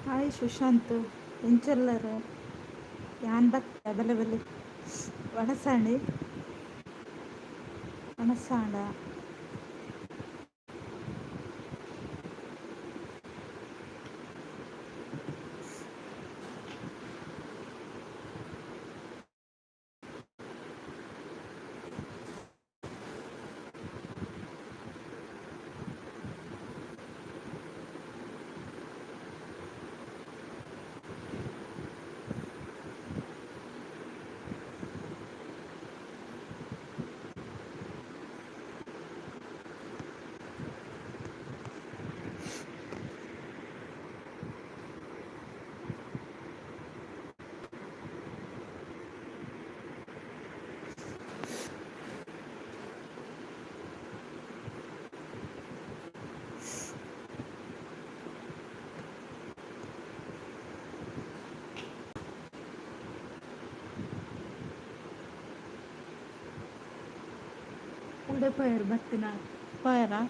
Hi Sushant, ಎಂಚೊಲ್ಲರ್? ಯಾನ್ ಬತ್ತೆ, ಬಲೆ ಬಲೆ. ವಣಸಾಂಡ್? ವಣಸಾಂಡ? ಉಡೆ ಪೋಯೆರ್ ಬತ್ತಿನ ಪೋಯೆರಾ?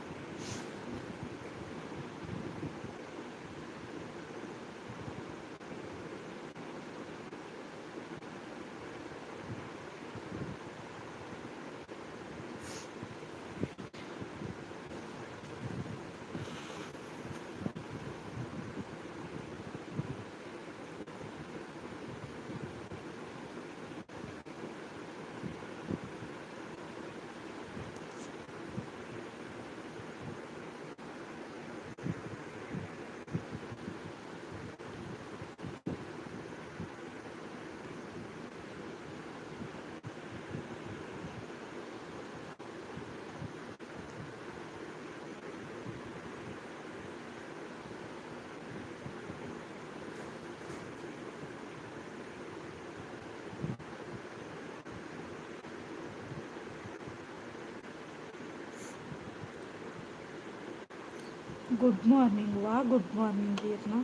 ಗುಡ್ ಮಾರ್ನಿಂಗ್ ವಾ? ಗುಡ್ ಮಾರ್ನಿಂಗ್ ಈರ್ನ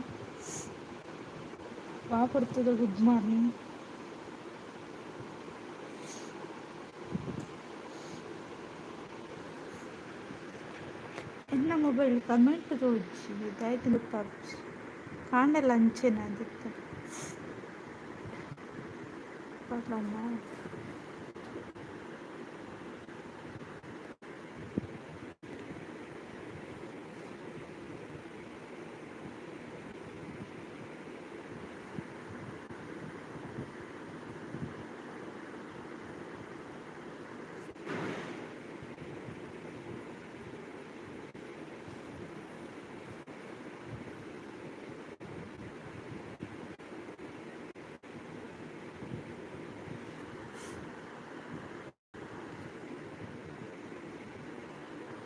ವಾ ಪೊರ್ತುದ ಗುಡ್ ಮಾರ್ನಿಂಗ್? ಎನ್ನ ಮೊಬೈಲ್ ಕಮೆಂಟ್ ತೋಜಿ, ದಾಯೆಗ್ ಗೊತ್ತಾಪುಜಿ. ಕಾಂಡೆಲ ಅಂಚೆನೆ ಆದಿತ್ತೆ. ಪಲಮ.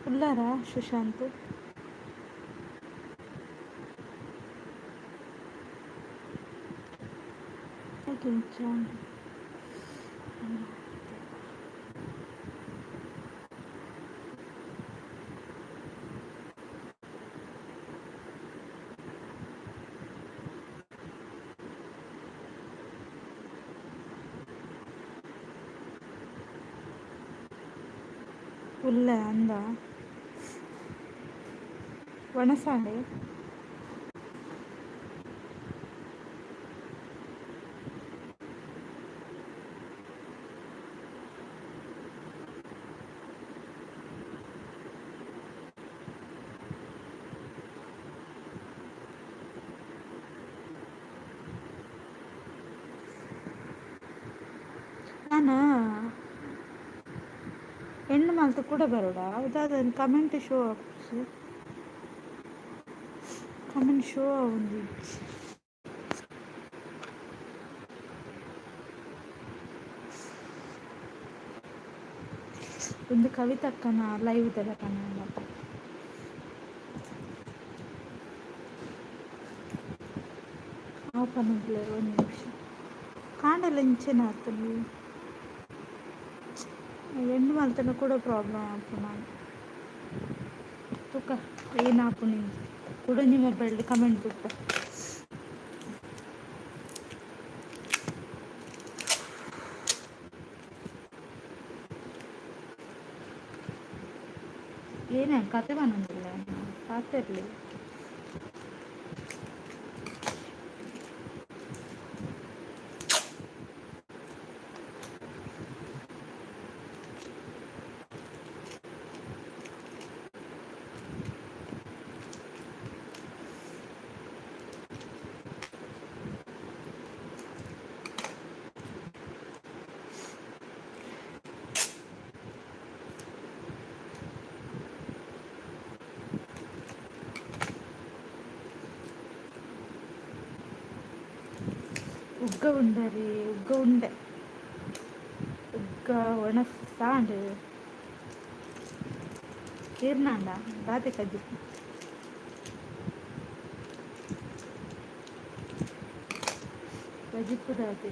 ಉಲ್ಲಾರಾ ಸುಶಾಂತ್? ಎಂಚ? ಉಲ್ಲೆ ಅಂದ. ವಣಸಾಂಡ್? ನಾನಾ ಹೆಣ್ಣು ಮಲ್ತ್ ಕುಡ ಬರೋಡಾ? ದಾದ ಕಮೆಂಟ್ ಶೋ ಆಪುಜಿ, ಕಮೆಂಟ್ ಶೋ ಆವೊಂದಿಜ್ಜಿ. ಒಂದು ಕವಿತಕ್ಕನ ಲೈವ್ ದೆಲಕನ. ಅವು ಪನೊಂದುಲ್ಲೆರ್. ಒಂಜಿ ನಿಮಿಷ. ಕಾಂಡೆಲ ಇಂಚೆನೆ ಆತುಂಡು. ಎಂಡ್ ಮಲ್ತ್ಂಡ ಕುಡ ಪ್ರಾಬ್ಲಮ್ ಆಪುಂಡು. ತೂಕ ಏನಾಪುಂಡು. ಕುಡೊಂಜಿ ಮೊಬೈಲ್ಡ್ ಕಮೆಂಟ್ ಬುಡ್ಪ. ಏನೇ ಕತೆ ಪನೊಂದುಲ್ಲೆ ಪಾತೆರ್ಲಿ. ಉಗ್ಗ ಉಂಡರಿ, ಉಗ್ಗ ಉಂಡೆ, ಉಗ್ಗ ಒಣಸಾಂಡ್. ಈರ್ನಾಂಡ ದಾದೆ ಕಜಿಪು? ಕಜಿಪು ದಾದೆ?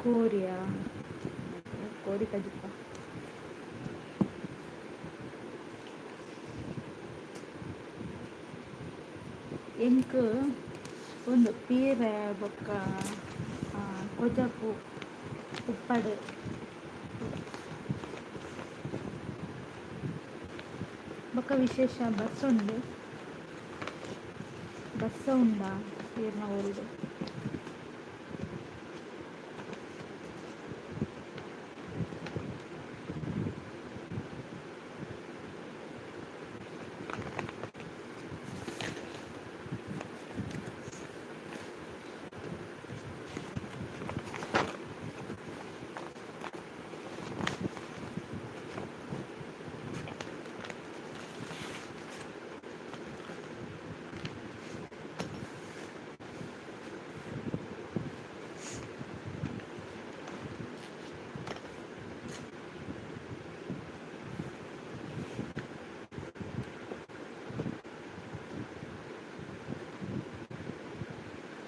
ಕೋರಿಯಾ? ಕೋರಿ ಕಜಿಪ. ಎಂಕ್ ಒಂದು ಪೀರೆ ಬೊಕ್ಕ ಕೊಜಪು ಉಪ್ಪಡ್. ಬೊಕ್ಕ ವಿಶೇಷ ಬಸ್ ಉಂಡು. ಬಸ್ಸ ಉಂಡಾ ಈರ್ನ ಊರುಡು?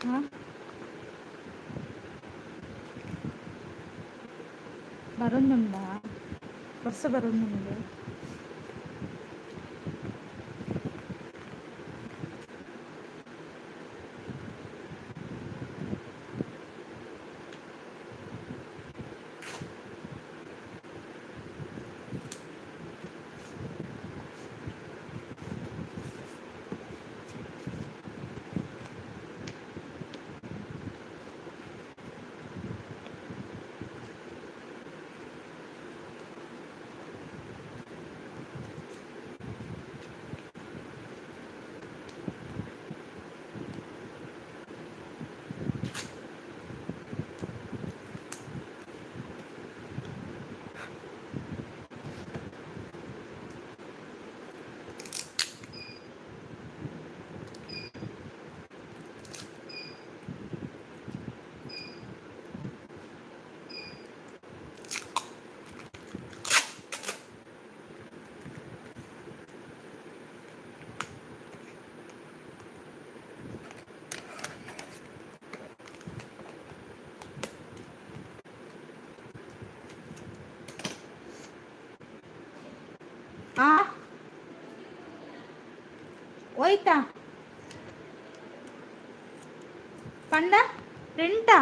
ಹಾ, ಬರೊಂದುಂಡಾ? ಬರ್ಸ ಬರೊಂದುಂಡು. ಆ ಹೋಯ್ತಾ ಪಂಡ ರೆಂಟಾ?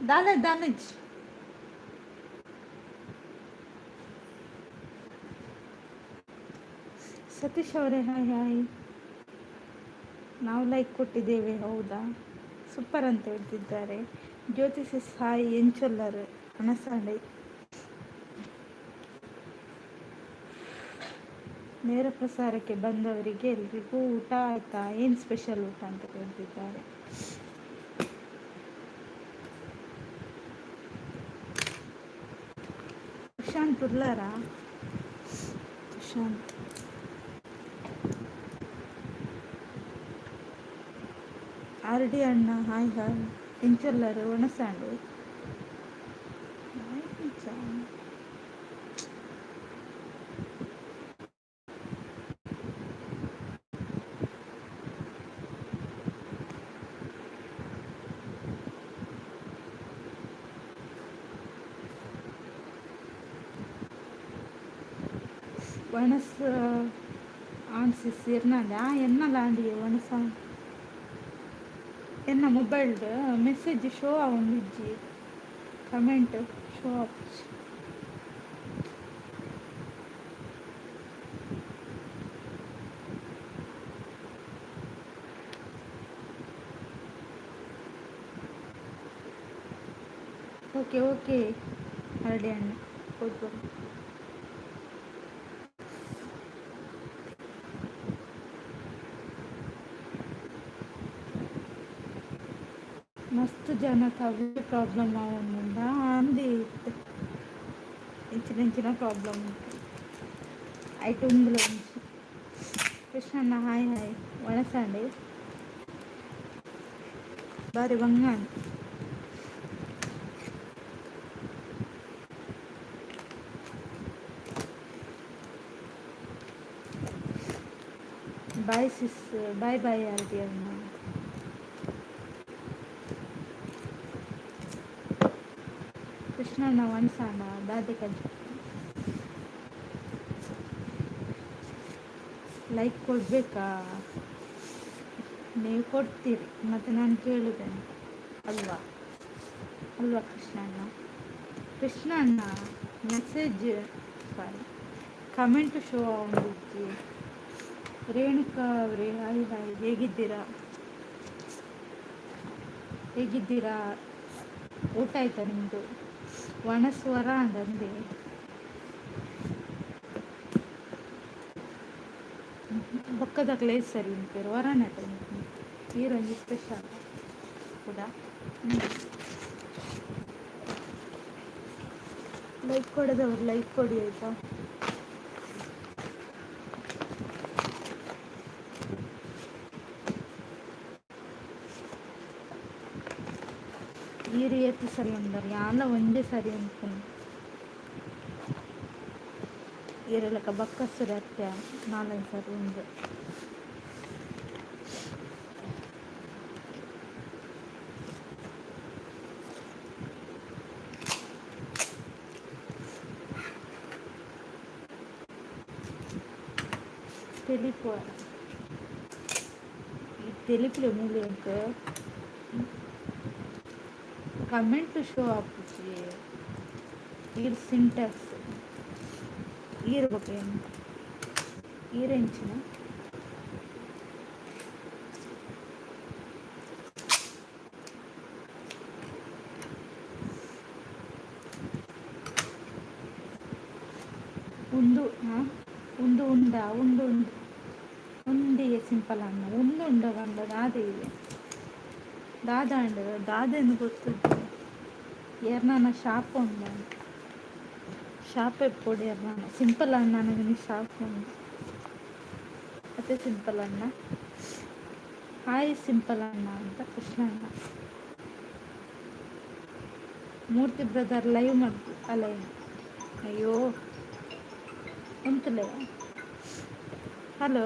ದಾಲ ದಾಲಜ್. ಸತೀಶ್ ಅವರೇ, ಹಾಯ್ ಹಾಯ್. ನಾವು ಲೈಕ್ ಕೊಟ್ಟಿದ್ದೇವೆ, ಹೌದಾ? ಸೂಪರ್ ಅಂತ ಹೇಳ್ತಿದ್ದಾರೆ. ಜ್ಯೋತಿಷಿ ಸಾಯಿ ಎಂಚೊಲ್ಲರು ಅಣಸಾಂಡೆ. ನೇರ ಪ್ರಸಾರಕ್ಕೆ ಬಂದವರಿಗೆ ಎಲ್ರಿಗೂ ಊಟ ಆಯ್ತಾ? ಏನು ಸ್ಪೆಷಲ್ ಊಟ ಅಂತ ಕೇಳ್ತಿದ್ದಾರೆ. ಪ್ರಶಾಂತ್ ಉರ್ಲಾರಾ? ಪ್ರಶಾಂತ್ ಆರ್ ಡಿ ಅಣ್ಣ, ಹಾಯ್ ಹಾಯ್. ಎಂಚೊಲ್ಲರು ಒಣಸಾಂಡು. ಒಣಸ್ ಆನ್ಸಿಸ್ ಇರ್ನಾಂಡ ಎನ್ನಲಾಂಡಿಯೇ ಒಣಸ. ಎನ್ನ ಮೊಬೈಲ್ಡ್ ಮೆಸೇಜ್ ಶೋ ಆವೊಂದಿಜ್ಜಿ, ಕಮೆಂಟ್ ಶೋ ಆಪುಜಿ. ಓಕೆ ಓಕೆ ಹರಡಿ ಅಣ್ಣ, ಹೋಗ್ಬೋದು. ಮಸ್ತ್ ಜನಕ್ಕೆ ಅವೇ ಪ್ರಾಬ್ಲಮ್ ಆವೊಂದುಂಡ ಅಂದಿ ಇತ್ತೆ ಇಂಚಿನ ಇಂಚಿನ ಪ್ರಾಬ್ಲಮ್ ಉಂಟು ಐಟ್ ಉಂದುಲ ಒಂಜಿ. Krishnanna hi hi. ಒಣಸಾಂಡೆ ಬಾರಿ ಬಂಗಾಂಡ್. ಬಾಯ್ ಸಿಸ್, ಬಾಯ್ ಬಾಯ್ ಆರ್ಡಿ ಅಣ್ಣ. ಕೃಷ್ಣಣ್ಣ ಒಣಸಾಂಡ ದಾದೆ ಕಜ್ಜ. ಲೈಕ್ ಕೊಡಬೇಕಾ? ನೀವು ಕೊಡ್ತೀರಿ, ಮತ್ತು ನಾನು ಕೇಳುತ್ತೇನೆ ಅಲ್ವಾ? ಅಲ್ವಾ ಕೃಷ್ಣಣ್ಣ? ಕೃಷ್ಣಣ್ಣ ಮೆಸೇಜ್, ಸಾರಿ, ಕಮೆಂಟ್ ಶೋ ಆವೊಂದಿಜ್ಜಿ. ರೇಣುಕಾ ಅವರೇ, ಹಾಯ್ ಹಾಯ್. ಹೇಗಿದ್ದೀರಾ? ಹೇಗಿದ್ದೀರಾ? ಊಟ ಆಯ್ತಾ ನಿಮ್ಮದು? ಒಣಸ್ವರ ಅಂದಂದೆ. ಬೊಕ್ಕದಕ್ಲೆ ಸರಿ ಉಂಟು ವರನಟ ಈರೊಂಜಿ ಸ್ಪೆಷಲ್ ಕೂಡ. ಲೈಕ್ ಕೊಡದವರು ಲೈಕ್ ಕೊಡಿ, ಆಯಿತಾ? ಈರು ಏತ್ ಸರಿ ಉಂಡರ್ ಯಾನ್ಲ ಒಂಜೇ ಸರಿ ಉಂಪುನು. ಈರೆಲಕ ಬಕ್ಕಸುರೆ ಅತ್ತೆ ನಾಲೈನ್ ಸರಿ ಉಂಡು. ತೆಲಿಪು ಈ ತೆಲಿಪುಲೆ ಮೂಲು ಎಂಕ್ ಕಮೆಂಟ್ ಶೋ ಆಪುಜಿ. ಈರ್ ಸಿಂಟ್ಯಾಕ್ಸ್ ಈರ್ ಬೊಕ ಈರ್ ಎಂಚಿನ? ಉಂದು ಹಾಂ ಉಂದು ಉಂಡ ಉಂಡು ಉಂಡು ಉಂಡಿಗೆ ಸಿಂಪಲ್ ಅಣ್ಣ. ಉಂದು ಉಂಡ ಪಂಡ ದಾದ ಇದೆ? ದಾದ ಅಂಡ್ ದಾದೆಂದು ಗೊತ್ತುಜ್ಜಿ. ಏರ್ನಾನ ಶಾಪ್ ಉಂಡು, ಶಾಪ್ ಎಪ್ಪೊಡು ಏರ್ನಾನ ಸಿಂಪಲ್ ಅಣ್ಣ ನನಗೆ ಶಾಪ್ ಉಂಡು ಅತ್ತೆ. ಸಿಂಪಲ್ ಅಣ್ಣ ಹಾಯ್. ಸಿಂಪಲ್ ಅಣ್ಣ ಅಂತ ಕೃಷ್ಣ ಅಣ್ಣ. ಮೂರ್ತಿ ಬ್ರದರ್ ಲೈವ್ ಮಾಡ್ತು ಅಲ್ಲ? ಅಯ್ಯೋ, ಉಂತುಲೆ. ಹಲೋ.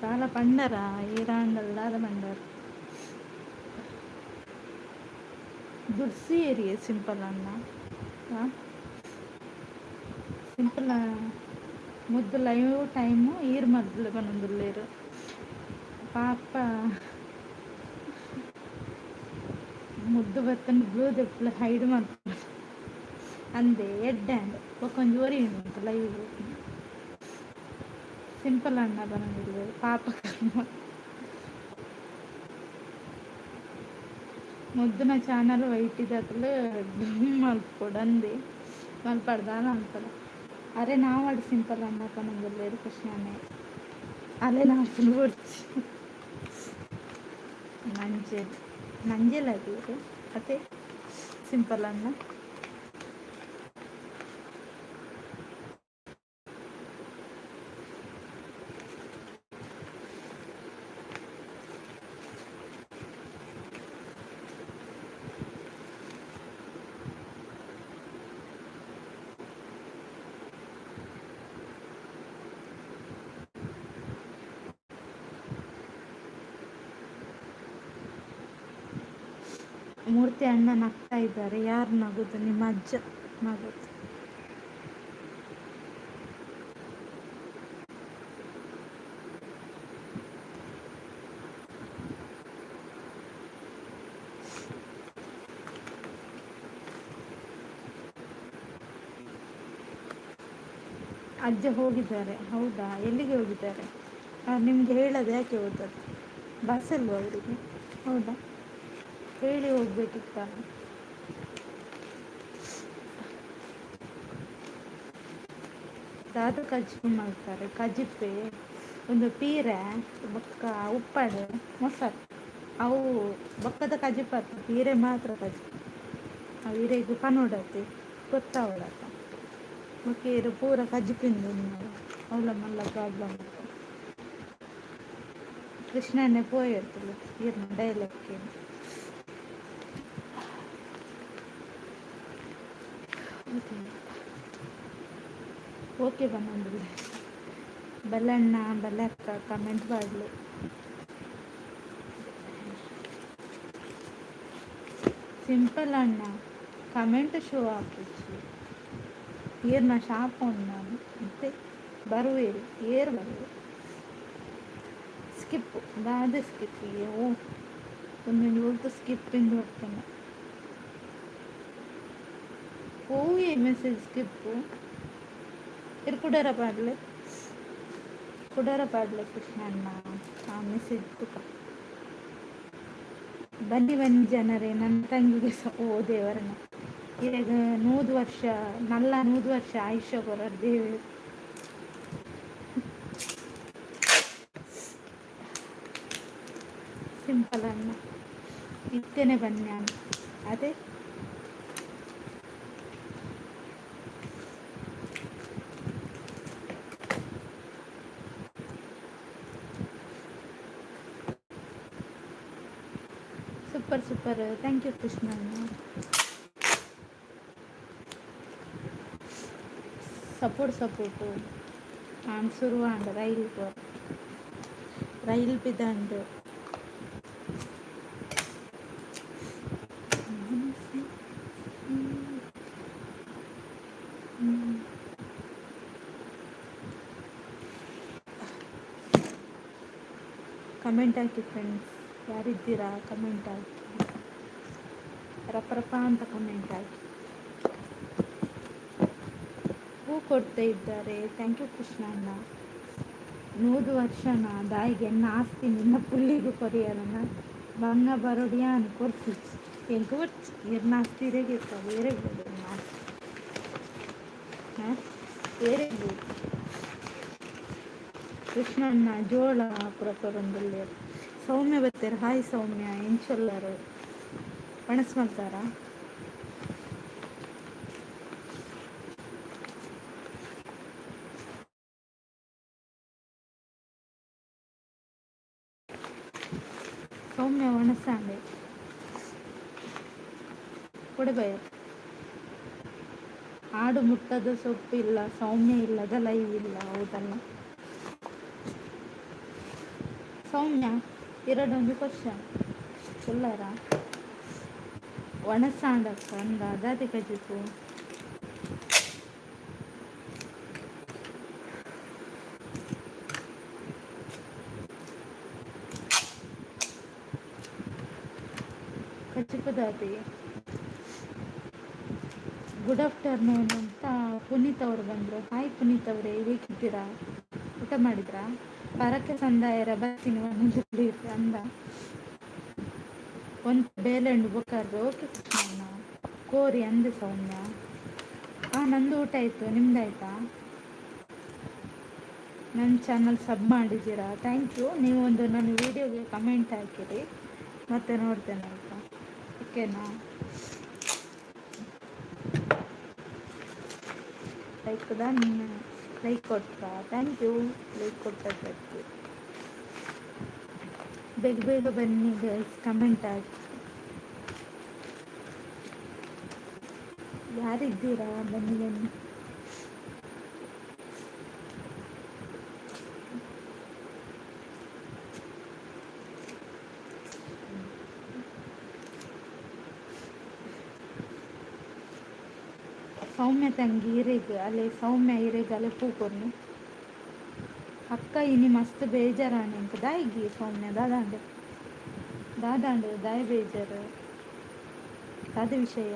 ದಾಲ ಪಂಡರ ಏರಾಂಡಲ ದಾದ ಪಂಡರ್? ದುರ್ಸಿ ಏರಿಯೆ ಸಿಂಪಲ್ ಅಣ್ಣ. ಹಾಂ, ಸಿಂಪಲ್. ಮುದ್ದು ಲೈವ್ ಟೈಮು ಈರ್ ಮಲ್ಪುಲೆ ಪನೊಂದುಲ್ಲೆರ್ ಪಾಪ. ಮುದ್ದು ಬತ್ತಂಡ ಬ್ಲೂ ದೆಪ್ಪುಲೆ, ಹೈಡ್ ಮಲ್ಪುಲೆ ಅಂದೆ. ಎಡ್ಡೆ ಆಂಡ್. ಬೊಕ್ಕೊಂಜಿ ಒರಿ ಉಂಡು ಲೈವ್. ಸಿಂಪಲ್ ಅಣ್ಣ ಪನೊಂದುಲ್ಲೆರ್. ಪಾಪ ಕರ್ಮ. ಮುದ್ದುನ ಚಾನಲ್ ವೈಟಿದಕುಲು ಮಲ್ಪೊಡು ಅಂದೆ. ಮಲ್ಪಡ್, ದಾಲ ಮಲ್ಪಡ. ಅರೆ ನಾವಡ್ ಸಿಂಪಲ್ ಅಣ್ಣ ಪನೊಂದುಲ್ಲೆರ್ ಕೃಷ್ಣನೇ. ಅಲೆ ನಾಪುನು ಬೊಡ್ಚಿ. ನಂಜೆಲ್ ನಂಜೆಲ್ ಅದಿರು ಅತೆ ಸಿಂಪಲ್ ಅಣ್ಣ. ಮೂರ್ತಿ ಅಣ್ಣ ನಗ್ತಾ ಇದ್ದಾರೆ. ಯಾರು ನಗುದು? ನಿಮ್ಮ ಅಜ್ಜ ನಗುದು. ಅಜ್ಜ ಹೋಗಿದ್ದಾರೆ. ಹೌದಾ? ಎಲ್ಲಿಗೆ ಹೋಗಿದ್ದಾರೆ? ನಿಮಗೆ ಹೇಳದೆ ಯಾಕೆ ಹೋದದ್ದು? ಬಸ್ ಅಲ್ವಾ ಅವರಿಗೆ? ಹೌದಾ? ಹೇಳಿ ಹೋಗ್ಬೇಕಿತ್ತ. ದಾದ ಕಜಿಪು ಮಾಡ್ತಾರೆ? ಕಜಿಪೆ ಒಂದು ಪೀರೆ ಬೊಕ್ಕ ಉಪ್ಪಡ್ ಮೊಸರು. ಅವು ಬೊಕ್ಕದ ಕಜಿಪು ಅತ್ತ, ಪೀರೆ ಮಾತ್ರ ಕಜಿಪು. ಅವು ಇರೆಗ್ ಪನೊಡತೆ ಗೊತ್ತಾವಡತ್ತ. ಬೊಕ್ಕ ಇರು ಪೂರ ಕಜಿಪಿಂದು ಅವಳ ಮಲ್ಲ ಪ್ರಾಬ್ಲಮ್. ಕೃಷ್ಣನೇ ಪೋಯೆರ್ತಲು ಈರ್ನ ಡೈಲಾಗ್. ಓಕೆ ಬಂದಿಲ್ಲ. ಬಲ್ಲಣ್ಣ ಬಲ್ಲಕ್ಕ ಕಮೆಂಟ್ ಮಾಡಲಿ. ಸಿಂಪಲ್ ಅಣ್ಣ ಕಮೆಂಟ್ ಶೋ ಆಪುಜಿ. ಈರ್ನ ಶಾಪ ಉಂಡು ಮತ್ತೆ ಬರುವೇರು ಏರ್ ಬರುವೆ. ಸ್ಕಿಪ್ ದಾದ ಸ್ಕಿಪ್? ಓ, ಒಂದೊಂದು ಒಲ್ತು ಸ್ಕಿಪ್ ಇಂದು ಬರ್ತಾನೆ. ಹೋಗಿ ಮೆಸೇಜ್ ಸ್ಕಿಪ್ಪು. ಇರ್ ಕುಡರ ಪಾಡ್ಲೆ, ಕುಡರ ಪಾಡ್ಲೆ ಕೃಷ್ಣಣ್ಣ ಆ ಮೆಸೇಜ್ ತುಕ. ಬನ್ನಿ ಬನ್ನಿ ಜನರೇ, ನನ್ನ ತಂಗಿಗೆ ಸ. ಓ ದೇವರನ್ನ, ಇರೆಗ್ 100 ವರ್ಷ ನಲ್ಲ 100 ವರ್ಷ ಆಯುಷ್ಯ ಕೊರಡ್ ದೇವೆರ್. ಸಿಂಪಲ್ ಅಣ್ಣ ಇತ್ತೇನೆ ಬನ್ನಿ ಅದೇ. Super super, thank you Krishna. Support support. ಆಂಡ್ ಶುರುವಾಂಡ್ ರೈಲ್ ಪೋರ ರೈಲ್ ಪಿದಂಡ್. ಕಮೆಂಟ್ ಹಾಕಿ ಫ್ರೆಂಡ್ಸ್. ಯಾರಿದ್ದೀರಾ? ಕಮೆಂಟ್ ಹಾಕಿ, ರಪ ರಪ ಅಂತ ಕಮೆಂಟ್ ಹಾಕಿ. ಹೂ ಕೊಡ್ತಾ ಇದ್ದಾರೆ. Thank you Krishna ಅಣ್ಣ. 100 ವರ್ಷನ ದಾಯಿಗೆ ಎನ್ನ ಆಸ್ತಿ ನಿನ್ನ ಪುಲ್ಲಿಗು ಕೊರಿಯರನ ಬಂಗ ಬರೋಡಿಯಾನ್ ಕೊರ್ಪುಜಿ ಎಂಕ್ ಬೊರ್ಚಿ. ಇರ್ನ ಆಸ್ತಿ ಇರೆಗ್ ಇಪ್ಪಡ್, ಏರೆಗ್ ಬೋಡು ಎನ್ನ ಆಸ್ತಿ? ಹಾಂ, ಏರೆಗ್ ಬೋಡು? ಕೃಷ್ಣಣ್ಣ ಜೋಳ ಪೂರ ಕೊರೊಂದುಲ್ಲೆರ್. ಸೌಮ್ಯ ಬತ್ತೆರ್. ಹಾಯ್ ಸೌಮ್ಯ, ಎಂಚೊಲ್ಲರು? ಒಣಸ್ ಮಲ್ತಾರಾ? ಸೌಮ್ಯ ಒಣಸಾಂಡೆ ಕೊಡಬಯ. ಆಡು ಮುಟ್ಟದ ಸೊಪ್ಪು ಇಲ್ಲ, ಸೌಮ್ಯ ಇಲ್ಲದ ಲೈವ್ ಇಲ್ಲ. ಹೌದಲ್ಲ? ಸೌಮ್ಯ, ಎರಡೊಂದು ಕ್ವಶನ್ ಉಲ್ಲಾರ? ಒಣಸಾಂಡಕ್ಕ ಅಂದ ದಾದೆ ಕಜಿಪು? ಕಜಿಪು ದಾದೆ? ಗುಡ್ ಆಫ್ಟರ್ನೂನ್ ಅಂತ ಪುನೀತ್ ಅವರು ಬಂದರು. ಹಾಯ್ ಪುನೀತ್ ಅವರೇ, ಹೇಗಿದ್ದೀರಾ? ಊಟ ಮಾಡಿದ್ರಾ? ಪರಕೆ ಸಂದಾಯರ ಬರ್ತೀನಿ ಒಂದೊಂದು ಅಂದ. ಒಂದು ಬೇಲೆಂಡು ಬೊಕ್ಕರ್ದು. ಓಕೆ ಕೃಷ್ಣಣ್ಣ. ಕೋರಿ ಅಂದೆ ಸೌಮ್ಯ. ಹಾಂ, ನಂದು ಊಟ ಆಯಿತು, ನಿಮ್ದಾಯ್ತಾ? ನನ್ನ ಚಾನಲ್ ಸಬ್ ಮಾಡಿದ್ದೀರಾ? Thank you. ನೀವು ಒಂದು ನನ್ನ ವೀಡಿಯೋಗೆ ಕಮೆಂಟ್ ಹಾಕಿರಿ, ಮತ್ತೆ ನೋಡ್ತೇನೆ, ಆಯಿತಾ? ಓಕೆನಾ? ಲೈಕ್ ನೀನು ಲೈಕ್ ಕೊಟ್ರಾ? Thank you like ಕೊಟ್ಟದ್ದಕ್ಕೆ. ಬೇಗ ಬೇಗ ಬನ್ನಿ ಗೈಸ್, ಕಮೆಂಟ್ ಹಾಕಿ. ಯಾರಿದ್ದೀರಾ? ಬನ್ನಿ ಬನ್ನಿ. ಸೌಮ್ಯ ತಂಗಿ ಇರೆಗ್ ಅಲೆ, ಸೌಮ್ಯ ಇರೆಗ್ ಅಲೆ ಪೂಕೊರ್ನು. ಅಕ್ಕ, ಇನಿ ಮಸ್ತ್ ಬೇಜಾರಾಂಡ್ ಎಂಕ್. ದಾಯಿಗಿ ಸೌಮ್ಯ? ದಾದಾಂಡ್ ದಾದಾಂಡ್? ದಾಯೆ ಬೇಜಾರು? ದಾದ ವಿಷಯ?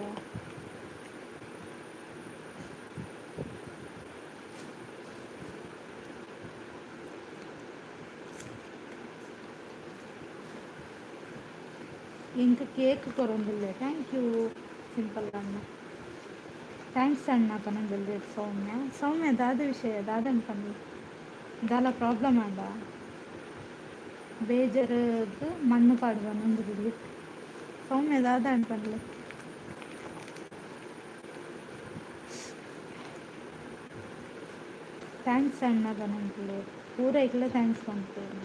ಎಂಕ್ ಕೇಕ್ ಕೊರೊಂದುಲ್ಲೆ. Thank you simple ಅಣ್ಣ. Thanks ಅಣ್ಣ ಪನೊಂದುಲ್ಲೆರ್ ಸೌಮ್ಯ. ಸೌಮ್ಯ, ದಾದ ವಿಷಯ? ದಾದನ್ ಪನ್ಲೆ. ದಾಲ ಪ್ರಾಬ್ಲಮ್ ಆಂಡ? ಬೇಜಾರುಗ್ ಮಣ್ಣು ಪಾಡ್ದ್ ಪನೊಂದುಲ್ಲೆ. ಸೌಮ್ಯ, ದಾದಾಂಡ್ ಪನ್ಲೆ. Thanks ಅಣ್ಣ ಪನೊಂದುಲ್ಲೆರ್. ಪೂರೈಕ್ಲ thanks ಪನ್ಪೆರ್.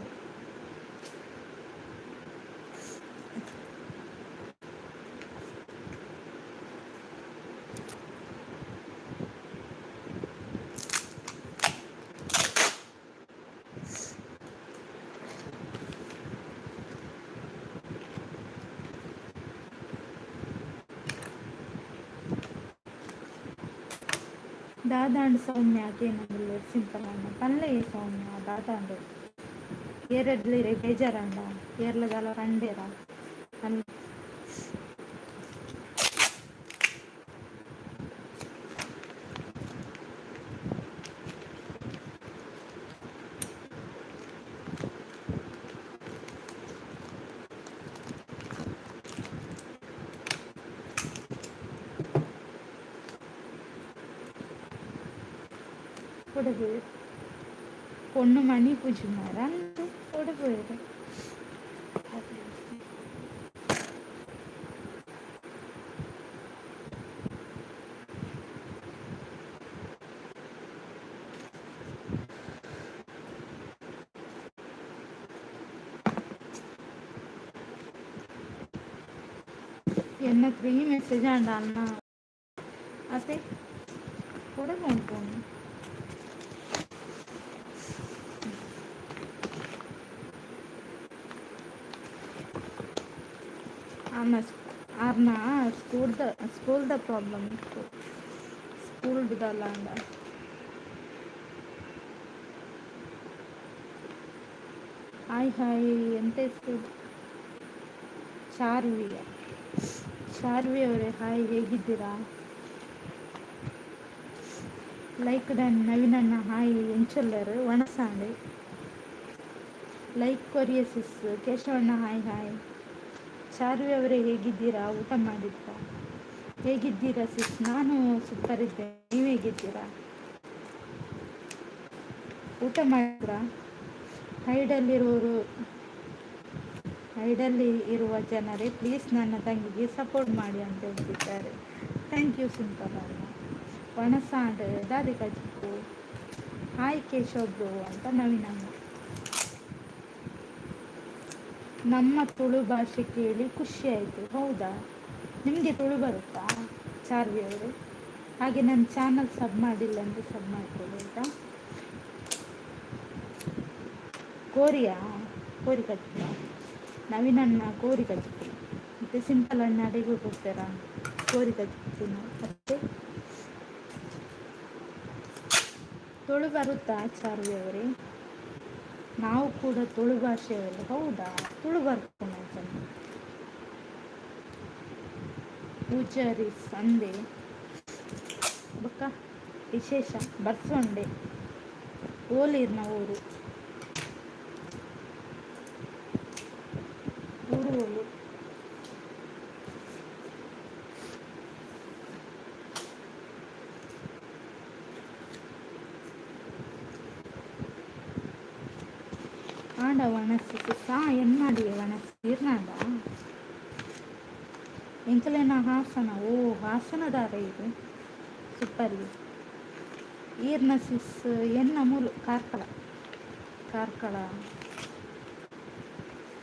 ದಾದಾಂಡ್ ಸೌಮ್ಯ? ಕೇನೊಂದುಲ್ಲೆರ್ ಸಿಂಪಲ್ ಅಣ್ಣ. ಪನ್ಲೆ ಸೌಮ್ಯ, ದಾದಾಂಡ್? ಏರೆಡ್ಲ ಇರೆಗ್ ಬೇಜಾರಾಂಡ? ಏರ್ಲ ದಾಲ ಪಂಡೇರಾ? ಪನ್ಲೆ. ಓಡೆ ಪೋಯೆರ್? ಪೊಣ್ಣು ಮಣಿ ಪೂಜುನಾರ್ ಅಂದ್. ಓಡೆ ಪೋಯೆರ್? ಎನ್ನ ತ್ರೀ ಮೆಸೇಜ್ ಆಂಡ ಅಣ್ಣ. ಅತೆ ಓಡೆ ಪೋಂಡು? ಅನ್ನ ಆರ್ನ ಸ್ಕೂಲ್ದ ಸ್ಕೂಲ್ದ ಪ್ರಾಬ್ಲಮ್ ಇತ್ತು. ಸ್ಕೂಲ್ಡ್ ದಾಲ ಆಂಡ? Hi hi. ಎಂತ ಹೆಸರು? ಚಾರ್ವಿ. ಚಾರ್ವಿ ಅವರೇ, ಹಾಯ್, ಹೇಗಿದ್ದೀರಾ? Like done. ನವೀನಣ್ಣ ಹಾಯ್. ಎಂಚುಲ್ಲೆರ್? ವಣಸಾಂಡ್. ಲೈಕ್ ಕೊರಿಯ ಸಿಸ್. ಕೇಶವಣ್ಣ ಹಾಯ್ ಹಾಯ್. ಚಾರ್ವಿ ಅವರೇ, ಹೇಗಿದ್ದೀರಾ? ಊಟ ಮಾಡಿದ್ರಾ? ಹೇಗಿದ್ದೀರಾ ಸಿಸ್? ನಾನು ಸೂಪರ್ ಇದ್ದೆ, ನೀವು ಹೇಗಿದ್ದೀರಾ? ಊಟ ಮಾಡಿದ್ರಾ? ಹೈಡಲ್ಲಿರುವವರು, ಹೈಡಲ್ಲಿ ಇರುವ ಜನರೇ, ಪ್ಲೀಸ್ ನನ್ನ ತಂಗಿಗೆ ಸಪೋರ್ಟ್ ಮಾಡಿ ಅಂತ ಹೇಳ್ತಿದ್ದಾರೆ. Thank you simple ಅಣ್ಣ. ವಣಸಾಂಡ್. ದಾದೆ ಕಜಿಪು? ಹಾಯ್ ಕೇಶವ್ ಬ್ರೋ ಅಂತ ನವೀನಣ್ಣ. ನಮ್ಮ ತುಳು ಭಾಷೆ ಕೇಳಿ ಖುಷಿ ಆಯಿತು. ಹೌದಾ? ನಿಮಗೆ ತುಳು ಬರುತ್ತಾ ಚಾರ್ವಿ ಅವರು? ಹಾಗೆ ನನ್ನ ಚಾನಲ್ ಸಬ್ ಮಾಡಿಲ್ಲ ಅಂದರೆ ಸಬ್ ಮಾಡ್ಕೊಳ್ಳಿ, ಆಯಿತಾ? ಕೋರಿಯಾ. ಕೋರಿ ಕಜ್ಜಿಪ. ನವೀನಣ್ಣ ಕೋರಿ ಕಜ್ಜಿಪು. ಮತ್ತೆ ಸಿಂಪಲ್ ಅಣ್ಣ ಅಡಿಗೆ ಕೊಡ್ತಾರ ಕೋರಿ ಕಜ್ಜಿಪು. ಮತ್ತೆ ತುಳು ಬರುತ್ತಾ ಚಾರ್ವಿ ಅವರೇ? ನಾವು ಕೂಡ ತುಳು ಭಾಷೆಯವರು. ಹೌದಾ? ತುಳು ಬರ್ಕೊಂಡು ಪೂಜಾರಿ ಸಂದೆ ಬೊಕ್ಕ ವಿಶೇಷ ಬರ್ಸೊಂಡೆ ಓಲಿರ್ನ ಊರು ಊರು ಓಲು. ಆಂಡ ವಣಸ್ ಸಾ ಎನ್ನಾಡಿ ವಣಸ್ ಇರ್ನಾಂಡ ಎಂಕಲೆನ ಹಾಸನ. ಓ, ಹಾಸನದಾರ ಇದು. ಸೂಪರ್. ಈರ್ನ ಸಿಸ್ ಎನ್ನ ಮೂಲು ಕಾರ್ಕಳ. ಕಾರ್ಕಳ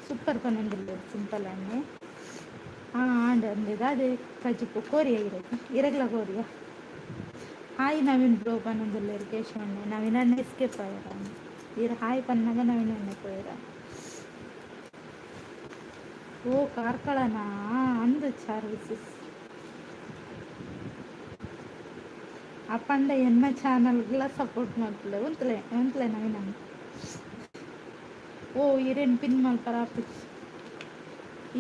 ಸೂಪರ್ ಪನ್ನೊಂದಿಲ್ಲ ಸಿಂಪಲ್ ಅಣ್ಣೆ. ಹಾಂ, ಆಂಡ ಅಂದಿದ ಅದೇ ಕಜಿಪು ಕೋರಿಯ ಇರಗ್ ಇರಗ್ಲ ಕೋರಿಯ. ಹಾಯ್ ನವೀನ್ ಬ್ರೋ ಪನ್ನೊಂದುಲ್ಲೆರ್ ಕೇಶವಣ್ಣೆ. ನವೀನ್ ಅಣ್ಣ ಎಸ್ಕೇಪ್ ಆಯೆರ? ಈರ್ ಹಾಯ್ ಪನ್ನಗ ನವೀನ್ ಅಣ್ಣೆ ಪೋಯೆರ? ಓ, ಕಾರ್ಕಳನಾ? ಅಂದು ಚಾರ್ವಿಸಿಸ್ ಅಪ್ಪಂಡ ಎನ್ನ ಚಾನಲ್ಗಳ ಸಪೋರ್ಟ್ ಮಲ್ಪುಲೆ. ಉಂತುಲೆ ಉಂತುಲೆ ನವೀನ್ ಅಣ್ಣ. ಓ, ಇರೇನ್ ಪಿನ್ ಮಲ್ಪರ ಆಪುಜಿ.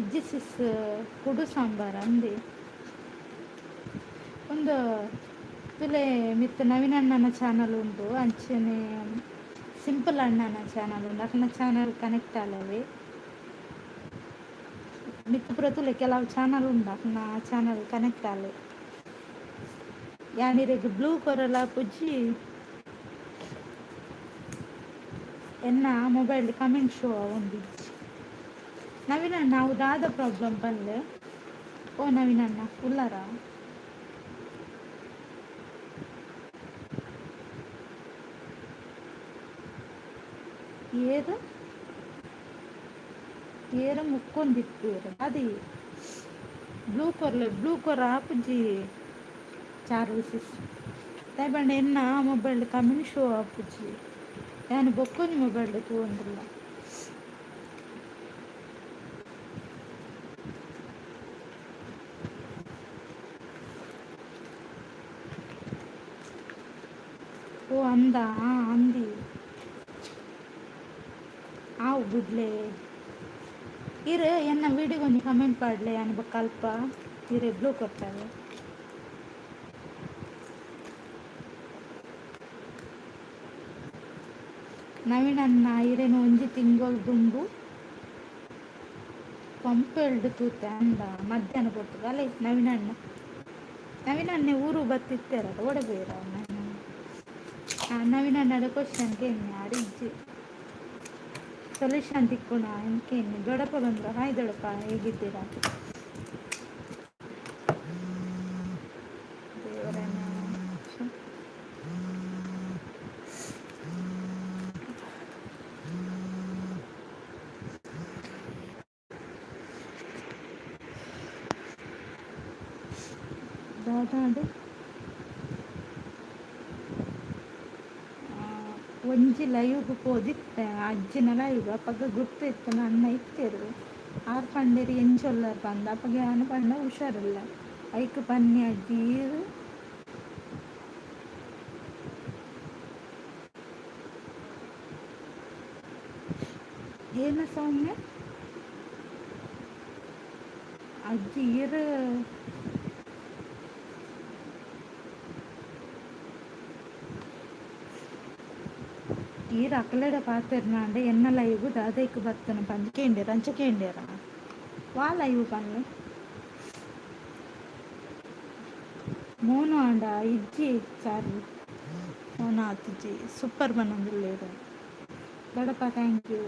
ಇಜ್ಜಿ ಸಿಸ್, ಕುಡು ಸಾಂಬಾರ್ ಅಂದೆ. ಒಂದು ತುಲೆ ಮಿತ್ತ್ ನವೀನಣ್ಣನ ಚಾನಲ್ ಉಂಟು, ಅಂಚನೆ ಸಿಂಪಲ್ ಅಣ್ಣನ ಚಾನಲ್ ಉಂಟು. ಅಕ್ಲೆನ ಚಾನಲ್ ಕನೆಕ್ಟ್ ಆಲವೆ. ಮಿತ್ತ್ ಪೂರ ತೂಲೆ, ಕೆಲವು ಚಾನಲ್ ಉಂಡು, ಅಕ್ಲೆನ ಚಾನಲ್ ಕನೆಕ್ಟ್ ಆಲೆ. ಯಾನ್ ಇರೆಗ್ ಬ್ಲೂ ಕೊರಲ ಪುಜ್ಜಿ. ಎನ್ನ ಮೊಬೈಲ್ ಕಮೆಂಟ್ ಶೋ ಆವೊಂದಿಜ್ಜಿ. ನವೀನಣ್ಣ, ಅವು ದಾದ ಪ್ರಾಬ್ಲಮ್ ಪನ್ಲೆ. ಓ ನವೀನಣ್ಣ, ಉಲ್ಲರಾ? ಏರ್ ಏರ ಮುಕ್ಕೊಂದಿಪ್ಪುವೆರ್ ಅದೇ ಬ್ಲೂ ಕೊರ್ಲೆ. ಬ್ಲೂ ಕೊರ ಆಪುಜಿ ಚಾರ್ವಿಸಿಸ್. ದಾಯೆ ಪಂಡ ಎನ್ನ ಮೊಬೈಲ್ ಕಮೆಂಟ್ ಶೋ ಆಪುಜಿ. ಯಾನ್ ಬೊಕ್ಕೊಂಜಿ ಮೊಬೈಲ್ ತೂವೊಂದುಲ್ಲ. ಓ, ಅಂದ ಅಂದಿ ಆವು ಬುಡ್ಲೆ. ಇರ್ ಎನ್ನ ವೀಡಿಯೋಗ್ ಒಂಜಿ ಕಮೆಂಟ್ ಪಾಡ್ಲೆ. ಯಾನ್ ಬೊಕ್ಕ ಅಲ್ಪ ಇರೆ ಬ್ಲೂ ಕೊರ್ಪೆರ್. ನವೀನಣ್ಣ, ಇರೆನ್ ಒಂಜಿ ತಿಂಗೊಲ್ ದುಂಬು ಪಂಪೆಲ್ಡ್ ತೂತೆ ಅಂದ. ಮಧ್ಯಾಹ್ನ ಪೊರ್ತುಗು ಅಲೆ ನವೀನಣ್ಣ. ನವೀನಣ್ಣೆ ಊರು ಬತ್ತಿತ್ತೆರ ಓಡೆ ಪೋಯೆರ? ನವೀನಣ್ಣಡ ಕ್ವಶನ್ ಕೇನ್ನೆ, ಆರ್ ಇಜ್ಜಿ. ಸೊಲ್ಯೂಷನ್ ತಿಕ್ಕುನ ಕೇನ್ನೆ. ದೊಡ್ಡಪ್ಪ ಬಂದ್ರು. ಹಾಯ್ ದೊಡ್ಡಪ್ಪ, ಹೇಗಿದ್ದೀರಾ? ದೇವರನ್ನ ದಾದಾಂಡ್? ಒಂಜಿ ಲೈವ್ಗ್ ಪೋದಿತ್ತೆ, ಅಜ್ಜಿನ ಲೈವ್. ಅಪಗ ಗುರ್ತು ಇತ್ತುಂಡು, ಅಣ್ಣ ಇತ್ತೆರ್. ಆರ್ ಪಂಡೆರ್ ಎಂಚ ಉಲ್ಲರ್ ಪಂದ್. ಅಪಗ ಯಾನ್ ಪಂಡ ಹುಷಾರಿಲ್ಲ. ಐಕ್ ಪನ್ನಿ ಅಜ್ಜಿ ಈರ್ ಏನ ಸೌಮ್ಯ ಅಜ್ಜಿ ಈರ್ ಈರ್ ಅಕಲೆಡ ಪಾತೆರ್ನಾಂಡ ಎನ್ನ ಲೈವ್ ದಾದೈಕ್ ಬತ್ತನ ಪಂದ್ ಕೇಂಡೆರ್. ಅಂಚ ಕೇಂಡೆರಾ? ವಾ ಲೈವ್ ಪನ್ಲೆ. ಮೋನು ಆಂಡ ಇಜ್ಜಿ ಚಾರ್ವಿ. ಮೋನು ಆತಿಜಿ. ಸೂಪರ್ ಪನೊಂದುಲ್ಲೆರ್ ದೊಡ್ಡಪ್ಪ, thank you.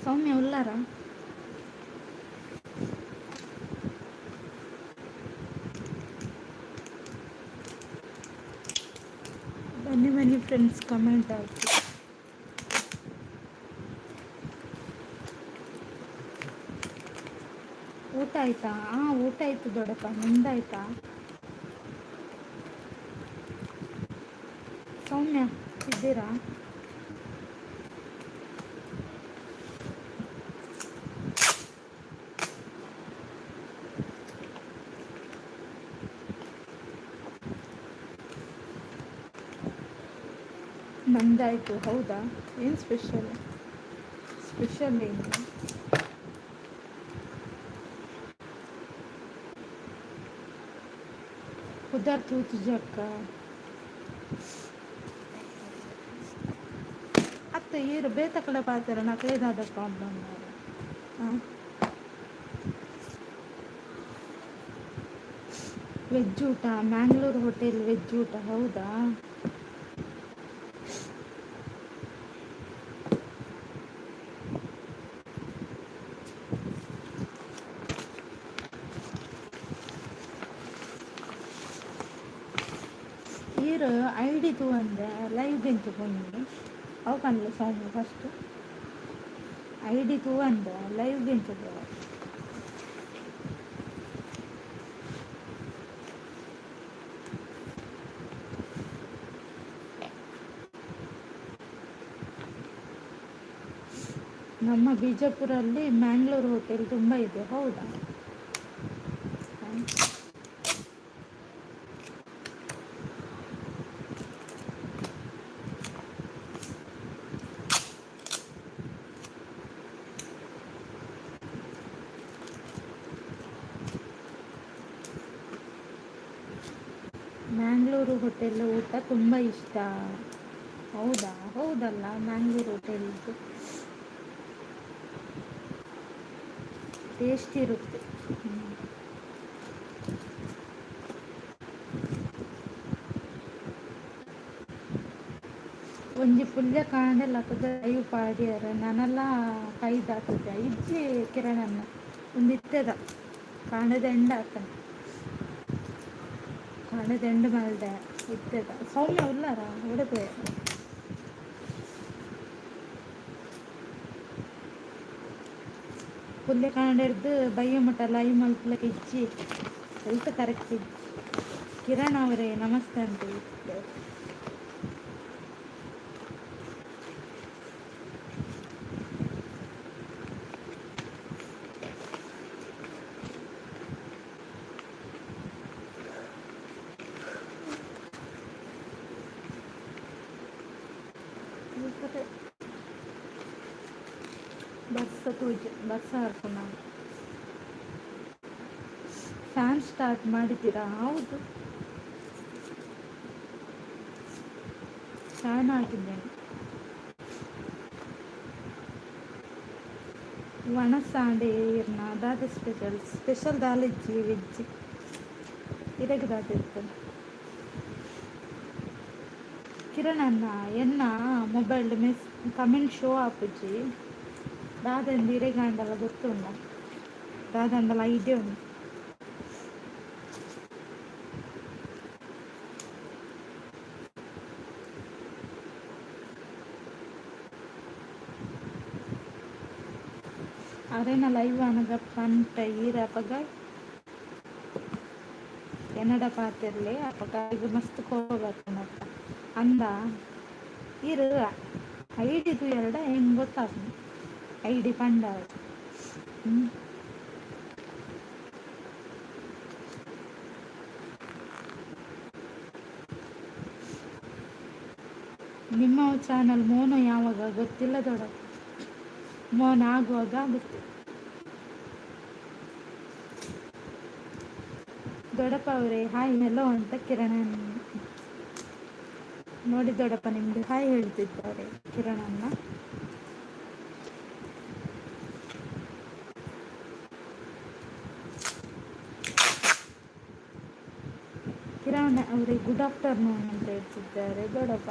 ಸೌಮ್ಯ ಉಲ್ಲಾರಾ? ಬನ್ನಿ ಬನ್ನಿ ಫ್ರೆಂಡ್ಸ್, ಕಮೆಂಟ್ ಹಾಕಿ. ಊಟ ಆಯ್ತಾ? ಹಾಂ, ಊಟ ಆಯ್ತು ದೊಡ್ಡಪ್ಪ, ನಿಮ್ದಾಯ್ತಾ? ಸೌಮ್ಯ ಇದ್ದೀರಾ? ನಂದಾಯಿತು. ಹೌದಾ? ಏನು ಸ್ಪೆಷಲ್? ಸ್ಪೆಷಲ್ ಏನು? ಪುದರ್ ತೂತುಜಕ್ಕ. ಅತ್ತ ಈರು ಬೇತಕಡೆ ಪಾತೆರ ನಕಲೇದಾದ ಪ್ರಾಬ್ಲಮ್? ಹಾಂ, ವೆಜ್ ಊಟ, ಮ್ಯಾಂಗ್ಳೂರ್ ಹೋಟೆಲ್ ವೆಜ್ ಊಟ. ಹೌದಾ? ಈರ್ ಐಡಿ ತೂವಂದೆ ಲೈವ್ ಎಂಚ ಪೋಯಿನಿ ಅವು ಪನ್ಲೆ ಸೌಮ್ಯ. ಫಸ್ಟ್ ಐಡಿ ತೂವಂದೆ ಲೈವ್ ಎಂಚ ಪೋವ? ನಮ್ಮ ಬಿಜಾಪುರಲ್ಲಿ ಮ್ಯಾಂಗ್ಳೂರ್ ಹೋಟೆಲ್ ತುಂಬ ಇದೆ. ಹೌದಾ? ಮ್ಯಾಂಗ್ಳೂರು ಹೋಟೆಲ್ ಊಟ ತುಂಬ ಇಷ್ಟ. ಹೌದಾ? ಹೌದಲ್ಲ, ಮ್ಯಾಂಗ್ಳೂರು ಹೋಟೆಲ್ದು ಟೇಸ್ಟ್ ಇರುತ್ತೆ. ಒಂಜಿ ಪುಲ್ಯ ಕಾಂಡೆ ಲಕ್ಕುದು ಲೈವ್ ಪಾಡ್ಯೆರ್, ನನಲ ಕೈದಾತುಜ. ಇಜ್ಜಿ ಕಿರಣನ್ನ, ಉಂದು ಇತ್ತೆದ ಕಾಂಡೆದ ಎಂಡ್ ಆತಂಡ್, ಕಾಂಡೆದ ಎಂಡ್ ಮಲ್ದೆ ಇತ್ತೆದ. ಸೌಮ್ಯ ಉಲ್ಲಾರ? ಒಡೆ ಪೋಯೆರ್? ಪುಲ್ಯ ಕಾಂಡೆರ್ದ್ ಬಯ್ಯ ಮುಟ್ಟ ಲೈವ್ ಮಲ್ಪುಲಕ ಇಜ್ಜಿ, ಹೆಲ್ತ್ ಕರೆಕ್ಟ್ ಇಜ್ಜಿ. ಕಿರಣ್ ಅವರೇ ನಮಸ್ತೆ ಅಂತ ಹೇಳ್ತಿದ್ದಾರೆ. ಬರ್ಸ ತೂಜೆ ಬರ್ಸ ಬರ್ಪುನ. ಫ್ಯಾನ್ ಸ್ಟಾರ್ಟ್ ಮಾಡಿದ್ದೀರಾ? ಹೌದು, ಫ್ಯಾನ್ ಹಾಕಿದ್ದೇನೆ. ವಣಸಾಂಡೆ ಇರ್ನ ದಾದ ಸ್ಪೆಷಲ್? ಸ್ಪೆಷಲ್ ದಾಲ ಇಜ್ಜಿ, ವೆಜ್. ಇರೆಗ್ ದಾದ ಇತ್ತು ಕಿರಣ್ ಅಣ್ಣ? ಎನ್ನ ಮೊಬೈಲ್ ಮೆಸ್ ಕಮೆಂಟ್ ಶೋ ಆಪುಜಿ. ದಾದಂದು ಇರೆಗಾಂಡಲ ಗೊತ್ತುಂಡ? ದಾದಂಡಲ ಐಡಿಯಾ ಉಂಡು? ಅರೆನ ಲೈವ್ ಆನಗ ಪನ್ಪೆ, ಈರ್ ಅಪಗ ಎನ್ನಡ ಪಾತೆರ್ಲೆ, ಅಪಗ ಈಗ ಮಸ್ತ್ ಕೋಪ ಬರ್ಪುಂಡತ್ತ ಅಂದ. ಈರ್ ಐಡಿ ತೂಯರ್ಡ ಎಂಕ್ ಗೊತ್ತಾಪುಂಡು, ಐಡಿ ಪಂಡ. ನಿಮ್ಮ ಚಾನಲ್ ಮೋನೋ ಯಾವಾಗ? ಗೊತ್ತಿಲ್ಲ ದೊಡ್ಡ, ಮೋನ ಆಗುವಾಗ ಆಗುತ್ತೆ. ದೊಡ್ಡಪ್ಪ ಅವರೇ ಹಾಯ್ ಹೆಲೋ ಅಂತ ಕಿರಣ. ನೋಡಿ ದೊಡ್ಡಪ್ಪ, ನಿಮ್ಗೆ ಹಾಯ್ ಹೇಳ್ತಿದ್ದಾರೆ ಕಿರಣನ್ನ. ಕಿರಣ್ ಅವರೇ ಗುಡ್ ಆಫ್ಟರ್ನೂನ್ ಅಂತ ಹೇಳ್ತಿದ್ದಾರೆ ದೊಡ್ಡಪ್ಪ.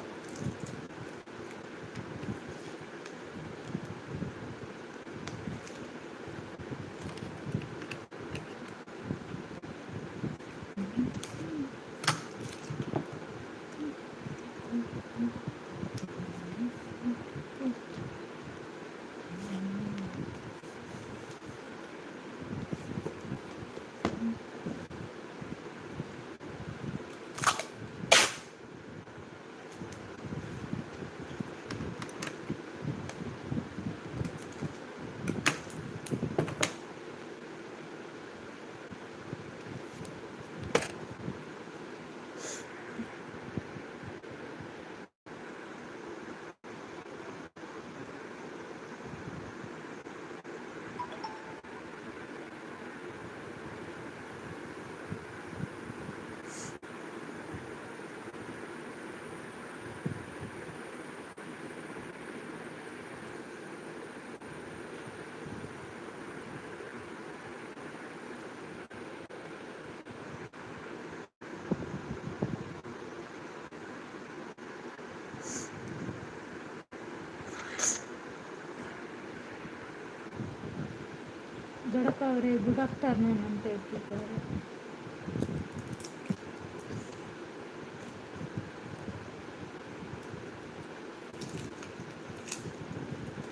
ದೊಡ್ಡಪ್ಪ ಅವರೇ ಗುಡ್ ಆಫ್ಟರ್ನೂನ್ ಅಂತ ಹೇಳ್ತಿದ್ದಾರೆ.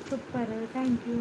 Super, thank you.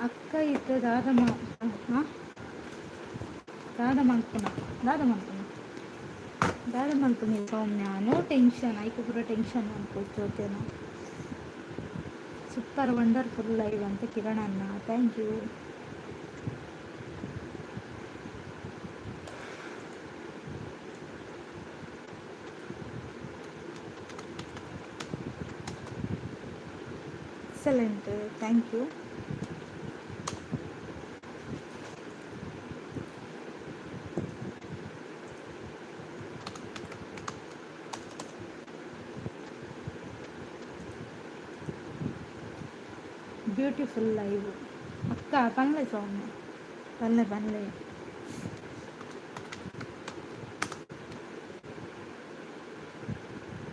ಅಕ್ಕ ಇತ್ತೆ ದಾದ ಹಾಂ ದಾದ ಮಲ್ಪುನ ದಾದ ಮಲ್ಪುನ ದಾದ ಮಲ್ಪುನಿ ಸೌಮ್ಯ. ನೋ ಟೆನ್ಷನ್, ಐಕು ಪೂರ ಟೆನ್ಷನ್ ಮಲ್ಪೊಚ್ಚು ಓಕೆನಾ. ಸೂಪರ್ ವಂಡರ್ಫುಲ್ ಲೈವ್ ಅಂತ ಕಿರಣ್ ಅಣ್ಣ, thank you. Excellent, thank you. Beautiful live ಅಕ್ಕ. ಪನ್ಲೆ ಸೌಮ್ಯ, ಪನ್ಲೆ ಪನ್ಲೆ.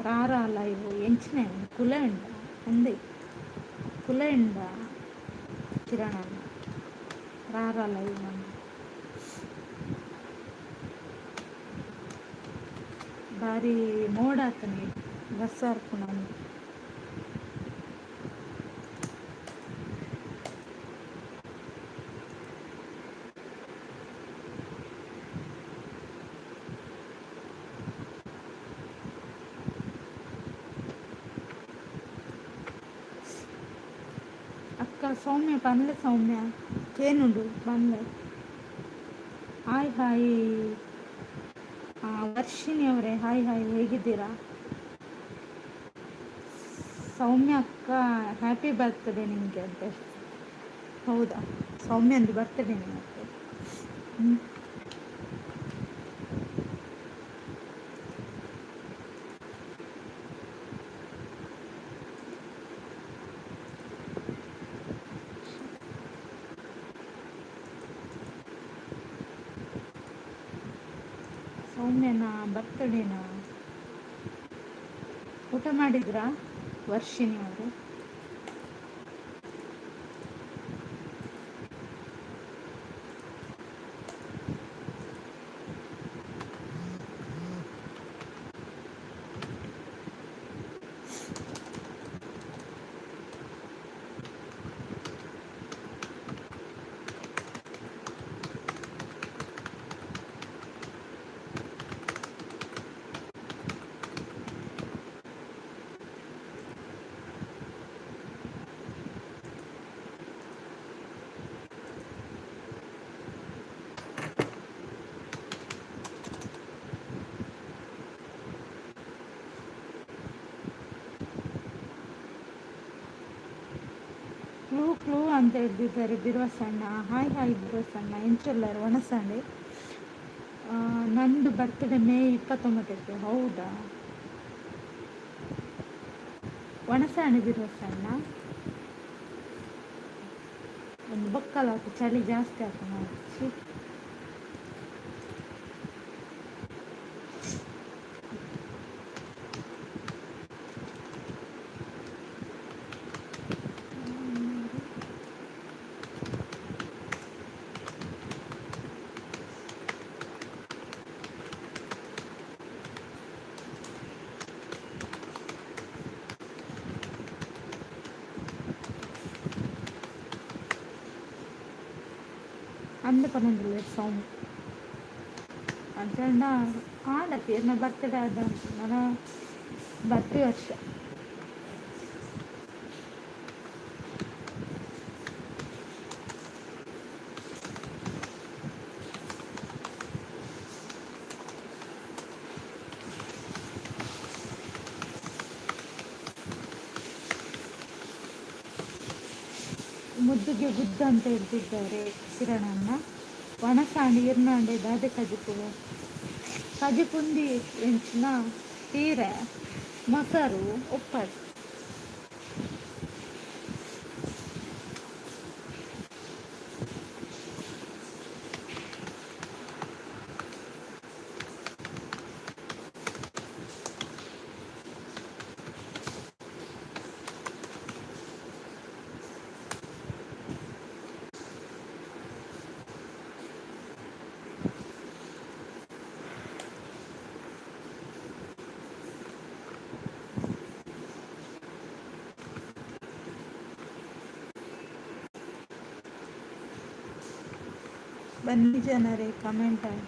ರಾರಾ ಲೈವ್ ಎಂಚಿನ ಕುಲೆ ಉಂಡ ಅಂದೆ ಕುಲೆ ಉಂಡ ಕಿರಣ ರಾರಾ ಲೈವ್ ಅಂದ. ಬಾರಿ ಮೋಡ ಆತನೆ ಬರ್ಸ ಅರ್ಪುಣ. ಅಕ್ಕ ಸೌಮ್ಯ ಪನ್ಲೆ, ಸೌಮ್ಯ ಕೇನುಂಡು ಪನ್ಲೆ. ಹಾಯ್ ಹಾಯ್ ವರ್ಷಿಣಿ ಅವರೇ, ಹಾಯ್ ಹಾಯ್, ಹೇಗಿದ್ದೀರಾ? ಸೌಮ್ಯ ಅಕ್ಕ ಹ್ಯಾಪಿ ಬರ್ತ್ಡೇ ನಿಮಗೆ ಅಂತೆ. ಹೌದಾ, ಸೌಮ್ಯಂದು ಬರ್ತ್ಡೇ ನಿಮಗೆ? ಹ್ಞೂ. ಸೌಮ್ಯನ ಬರ್ತಡೇನಾ? ಊಟ ಮಾಡಿದ್ರಾ ವರ್ಷಿಣಿ ಅವರು? ಅಂತ ಹೇಳ್ತಿದ್ದಾರೆ ಬಿರ್ವಸಣ್ಣ. Hi hi ಬಿರ್ವಸಣ್ಣ, ಎಂಚೊಲ್ಲಾರು ಒಣಸಂಡೆ. ನಂದು ಬರ್ತ್ಡೇ ಮೇ 29ಕ್ಕೆ. ಹೌದಾ? ಒಣಸಾಣೆ ಬಿರ್ವಸಣ್ಣ. ಒಂದು ಬೊಕ್ಕಲ ಚಳಿ ಜಾಸ್ತಿ ಆಗ್ತದೆ. ಅಂದ ಪನ್ನೊಂದಿಲ್ಲ ಸೌಮ್ಯ ಅಂಚಂಡ ಆಂಡತಿ ಎನ್ನ ಬರ್ತಡೇ ಆದ ನನ್ನ ಬರ್ತಿ ವರ್ಷ. ಮುದ್ದುಗೆ ಗುದ್ದ ಅಂತ ಹೇಳ್ತಿದ್ದಾರೆ ಕಿರಣಣ್ಣ. ಒಣಸಾಂಡ್ ಇರ್ನಾಂಡೆ ದಾದೆ ಕಜಿಪು ಕಜಿಪುಂದಿ ಎಂಚಿನ ತೀರೆ ಮೊಸರು ಉಪ್ಪಡ್. ಬನ್ನಿ ಜನರೇ, ಕಮೆಂಟ್ ಹಾಕಿ.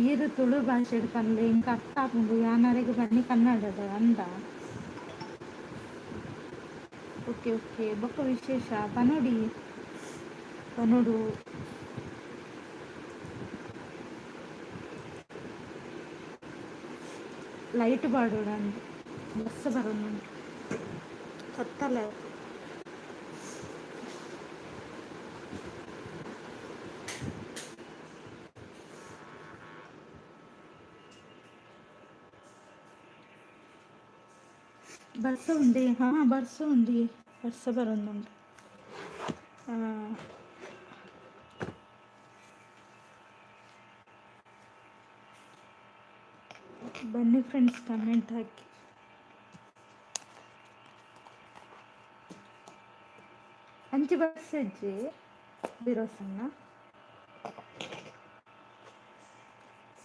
ಈರು ತುಳು ಭಾಷೆಡ್ ಪನ್ಲೆ ಎಂಕ್ ಅರ್ಥ ಆಪುಂಡು ಯಾನರೆಗ್ ಬನ್ನಿ ಕನ್ನಡದ ಅಂದ. ಓಕೆ ಓಕೆ, ಬೊಕ್ಕ ವಿಶೇಷ ಪನೊಡಿ ಪನೊಡು. ಲೈಟ್ ಪಾಡೊಡು ಅಂದ್ ಬಸ್ಸ್ ಬರೊಂದುಂಡು ಕತ್ತಲೆ. ಬರ್ಸ ಉಂಡೆ, ಹಾಂ ಬರ್ಸ ಉಂಡಿ, ಬರ್ಸ ಬರೊಂದುಂಡು. ಬನ್ನಿ ಫ್ರೆಂಡ್ಸ್, ಕಮೆಂಟ್ ಹಾಕಿ. ಅಂಚಿ ಬಸ್ ಅಜ್ಜಿ ಬಿರೋಸಣ್ಣ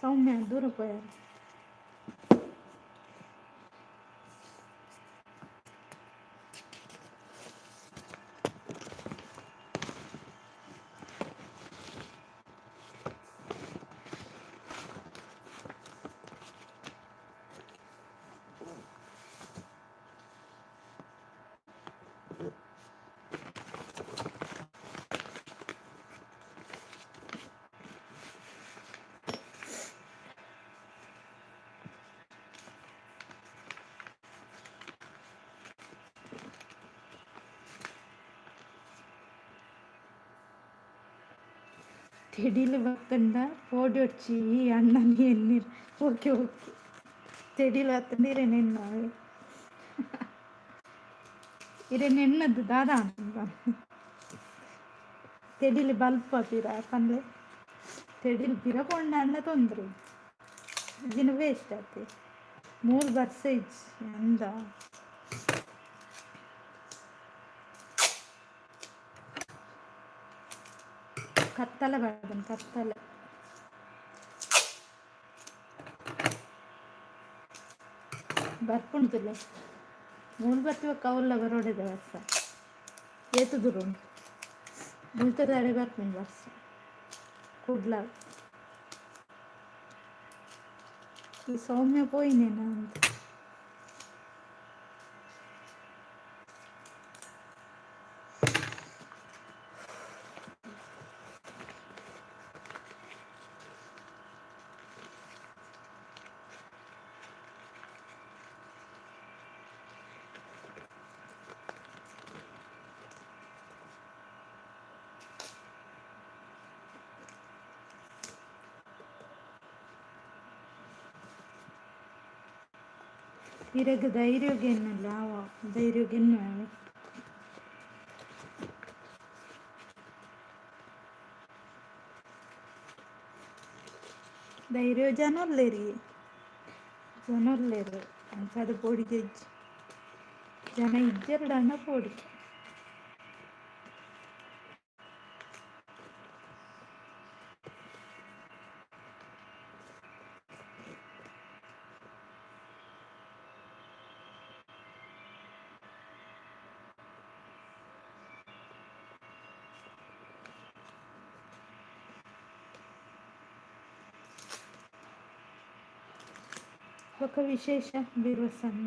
ಸೌಮ್ಯ ದೂರ ಪೋಯಾರ. ತೆಡಿಲು ಬತ್ತಂಡ ಪೋಡೊಡ್ಚಿ ಈ ಅಣ್ಣನಿ ಎನ್ನಿರ್. ಓಕೆ ಓಕೆ, ತೆಡಿಲು ಬತ್ತಂಡ ಇರೆನ್ ಎನ್ನಾವೆ ಇರೆನ್ ಎನ್ನದು ದಾದ ತೆಡಿಲು ಬಲ್ಪ ಪಿರ ಪನ್ಲೆ. ತೆಡಿಲು ಪಿರ ಪೋಂಡ ಅಣ್ಣ ತೊಂದ್ರೆ ಇಜಿನ ವೇಸ್ಟ್ ಆತೆ. ಮೂಲು ಬರ್ಸ ಇಜ್ಜಿ ಅಂದ. ಕತ್ತಲೆ ಬರ್ತದೆ ಕತ್ತಲೆ. ಬರ್ಪುಂಡುಲ್ಲ. ಮೂಲು ಬತ್ತುವ ಕೌಲ್ಲ ಬರೋಡೆದ ವರ್ಷ ಏತು ದೂರ ಉಂಟು ಮುಲ್ತದಾಡೆ ಬರ್ಪಿನ ವರ್ಷ ಕುಡ್ಲ. ಈ ಸೌಮ್ಯ ಪೋಯಿನೇನ ಅಂತ. ಇರೆಗ್ ಧೈರ್ಯಗೆನ್ನಲ್ಲ ಅವ ಧೈರ್ಯಗೆನ್ನು. ಧೈರ್ಯ ಜನೊಲ್ಲೆರಿ ಜನೊಲ್ಲೆರ್ ಅಂಚಾದ್ ಪೋಡಿಗೆ ಇಜ್ಜಿ ಜನ ಇಜ್ಜೆರ್ಡಾಂಡ ಪೋಡಿಗೆ. ಬೊಕ ವಿಶೇಷ ಬಿರ್ವಸಣ್ಣ.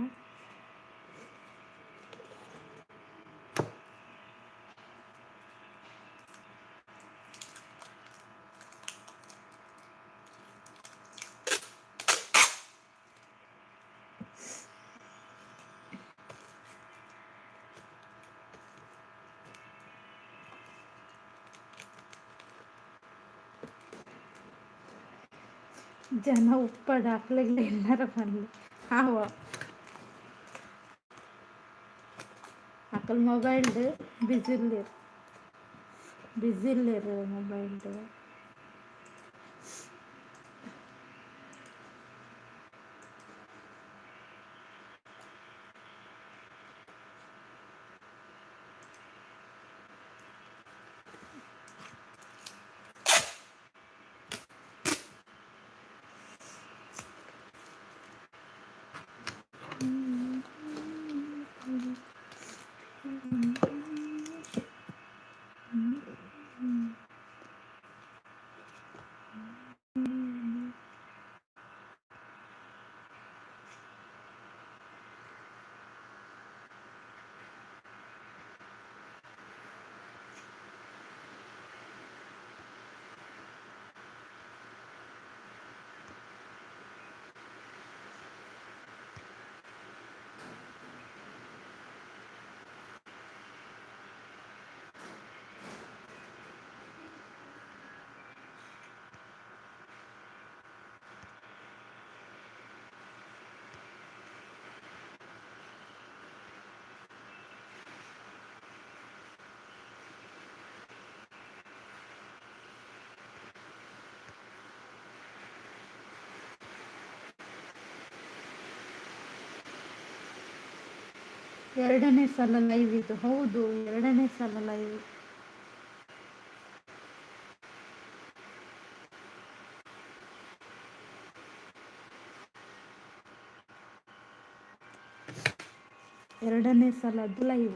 ಜನ ಉಪ್ಪಡ್ ಅಕ್ಲೆಗ್ಲ ಎನ್ನರ ಪನ್ಲೆ ಆವ ಅಕಲ್ ಮೊಬೈಲ್ಡ್ ಬಿಜಿ ಉಲ್ಲೆರ್ ಬಿಜಿ ಉಲ್ಲೆರ್ ಮೊಬೈಲ್ಡ್. ಎರಡನೇ ಸಲ ಲೈವ್ ಇದು. ಹೌದು, ಎರಡನೇ ಸಲ ಲೈವ್. ಎರಡನೇ ಸಲದ್ದು ಲೈವ್.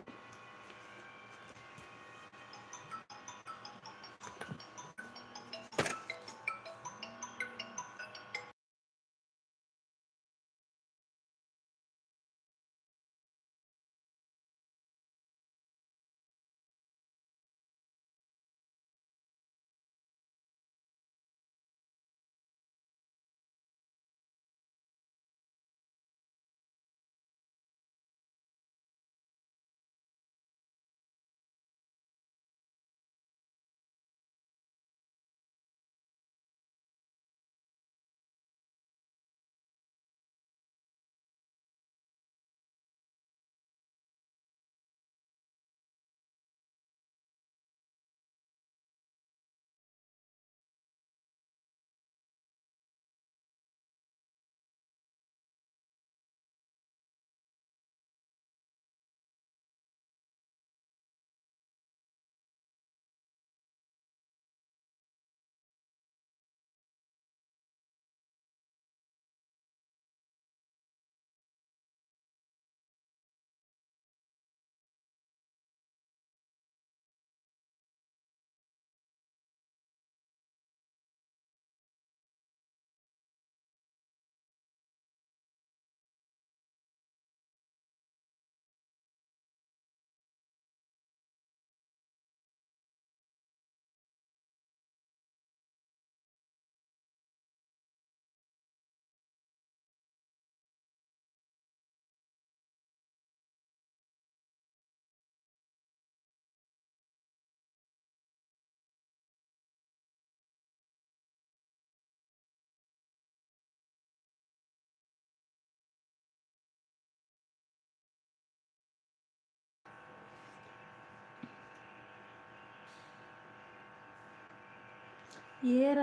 ಏರ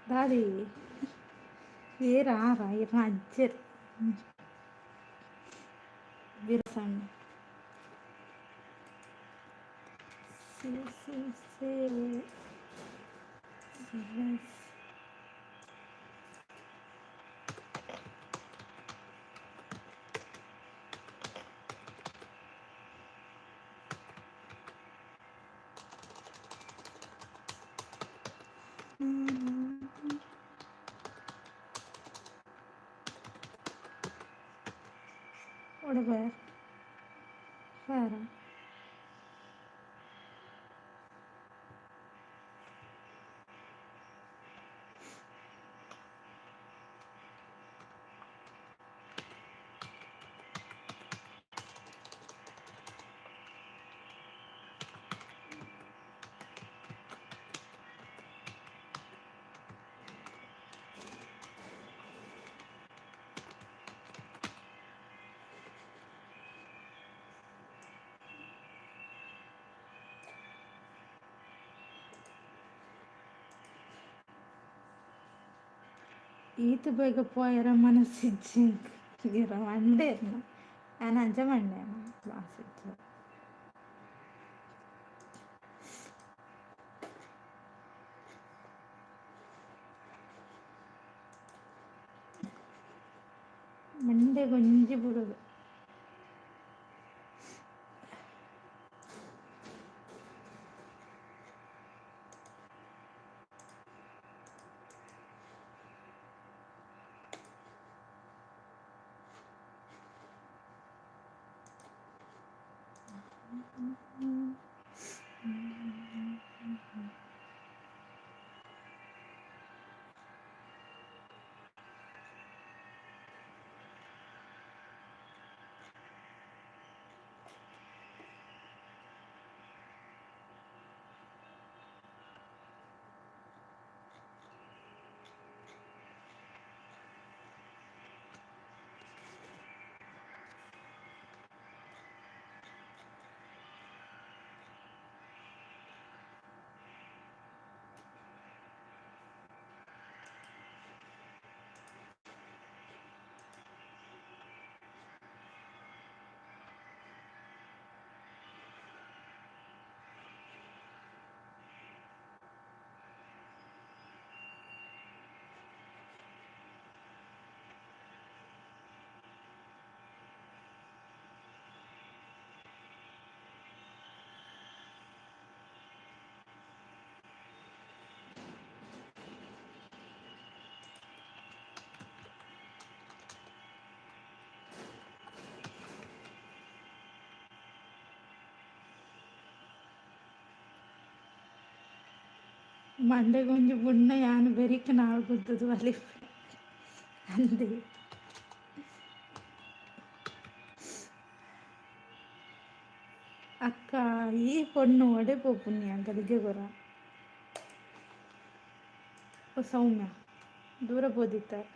ದಾದಿ ಏರ ಆರ ಇರ್ನ ಅಜ್ಜೆರ್ ವಿರಸಣ್ಣ C C C S. ಒಡಬಾರ್ ಫಾರ. ಈತ್ ಬೇಗ ಪೋಯರ ಮನಸ್ಸಿಜ್ಜಿ ಇರ ಮಂಡೇರ್ನ ಯಾನ್ ಅಂಚ ಮಂಡೇನ ಕ್ಲಾಸ್ ಇಜ್ಜಿ. ಮಂಡೆಗೊಂಜಿ ಬುಡೋದು. ಮಂಡೆಗೊಂಜಿ ಬುಡ್ನ ಯಾನ್ ಬೆರಿಕ್ ನಾಲ್ ಗುದ್ದುದು ಬಲಿಪೆ ಅಂದೆ. ಅಕ್ಕ ಈ ಪೊಣ್ಣು ಒಡೆ ಪೋಪುನಿಯ ಗಲಿಗೆ ಗೊರ ಓ ಸೌಮ್ಯ ದೂರ ಪೋದಿತ್ತಾರೆ.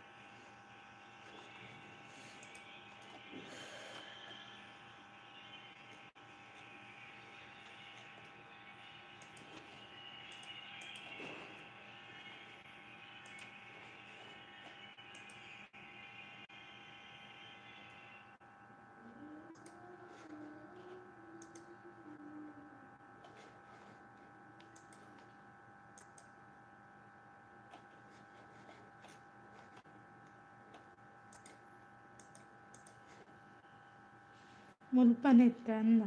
ಮುಲ್ಪನೆತ್ತ ಅಂದ.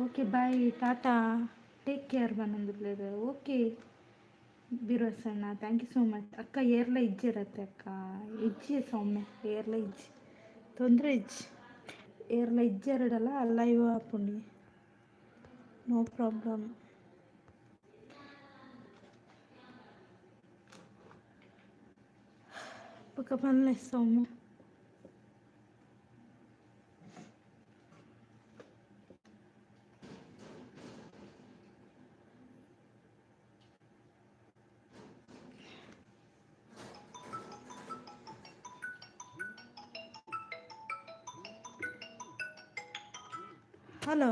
Okay bye tata take care ಪನೊಂದುಲ್ಲೆರ್. Okay ಬಿರೋಸಣ್ಣ, thank you so much. ಅಕ್ಕ ಏರ್ಲ ಇಜ್ಜೆರತ್ತೆ ಅಕ್ಕ? ಇಜ್ಜಿ ಸೌಮ್ಯ, ಏರ್ಲ ಇಜ್ಜಿ, ತೊಂದರೆ ಇಜ್ಜಿ. ಏರ್ಲ ಇಜ್ಜೆರಡಲ ಲೈವ್ ಆಪುಂಡು, ನೋ ಪ್ರಾಬ್ಲಮ್. ಬೊಕ ಪನ್ಲೆ ಸೌಮ್ಯ. ಹಲೋ.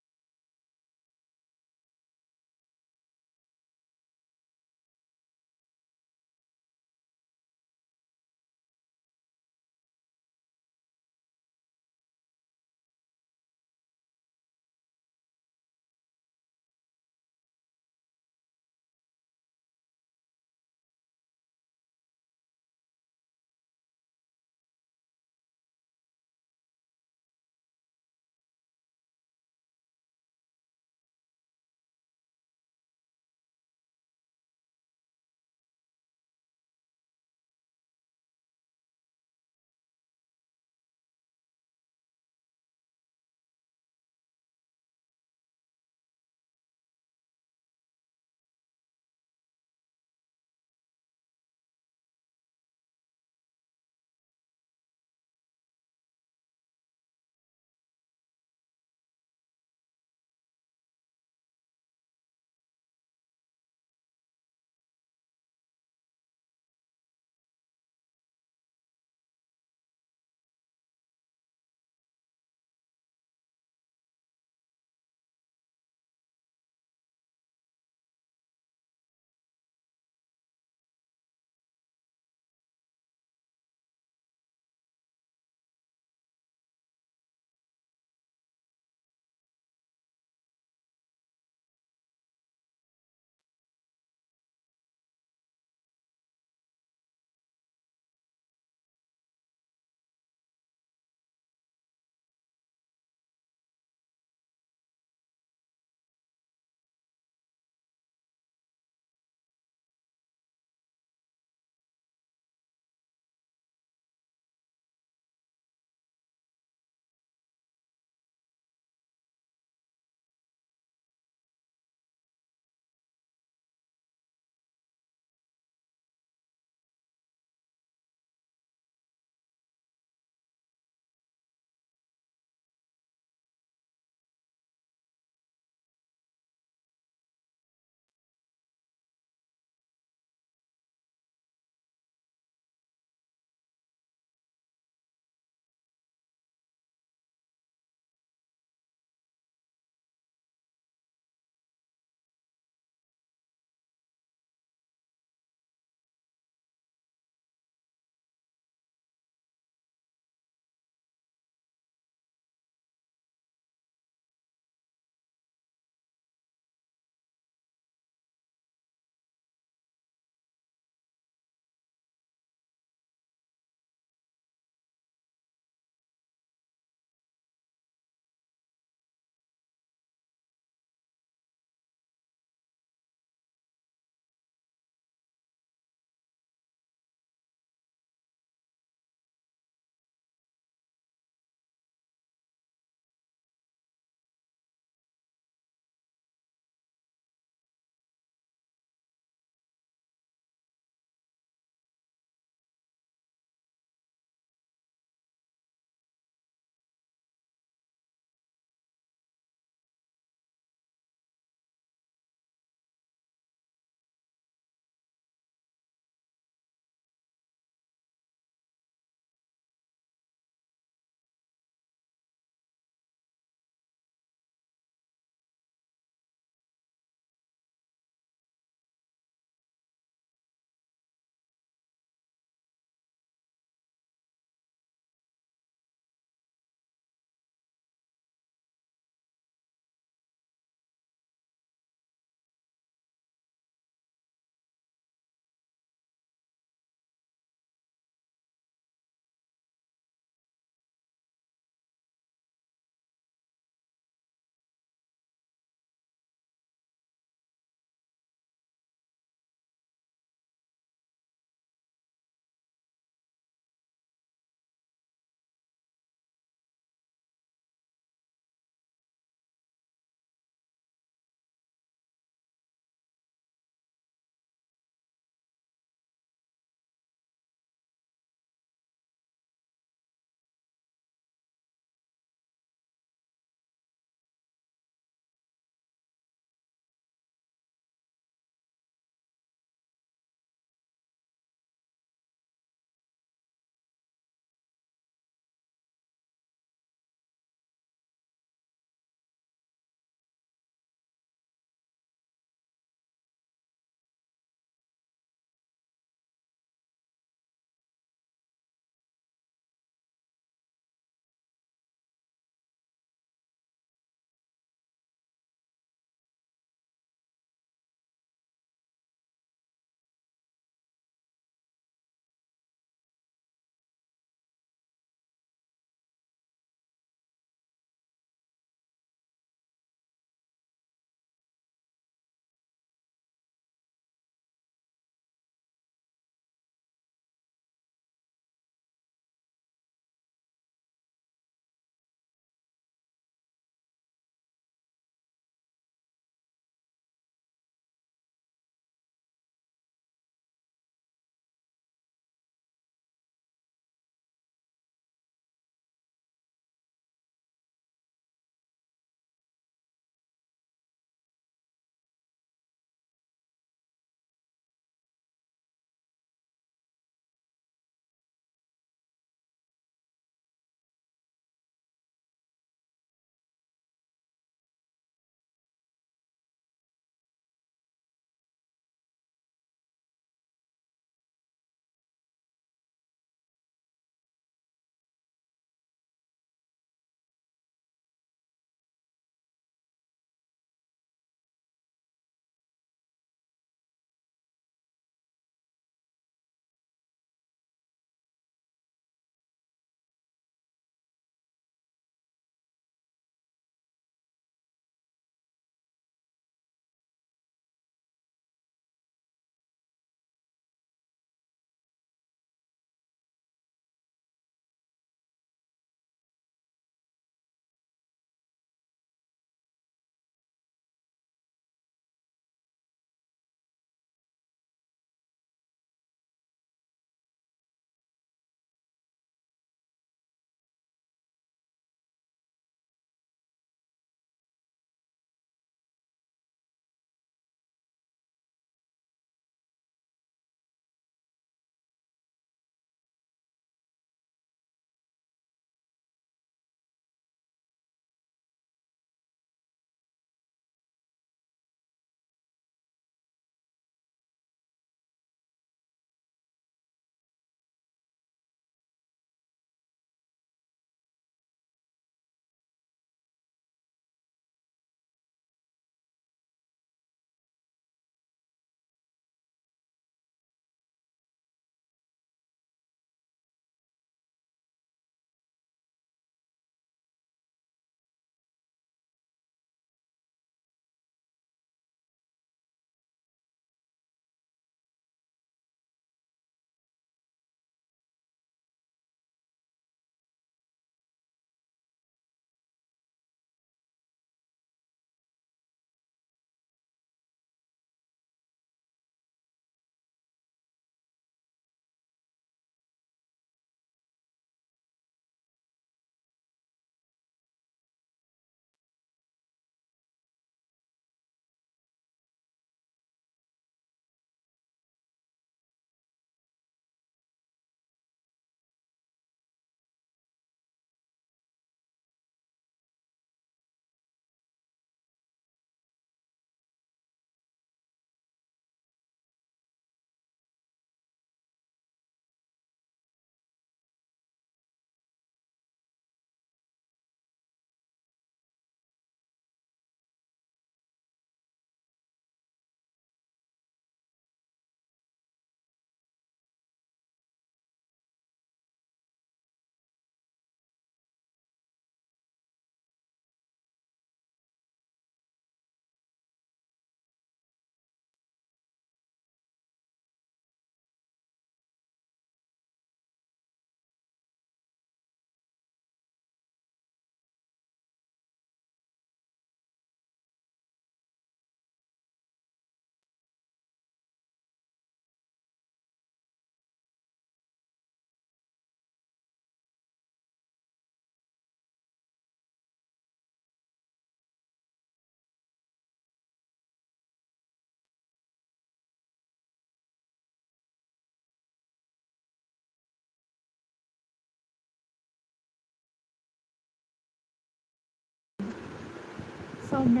ಸೌಮ್ಯ,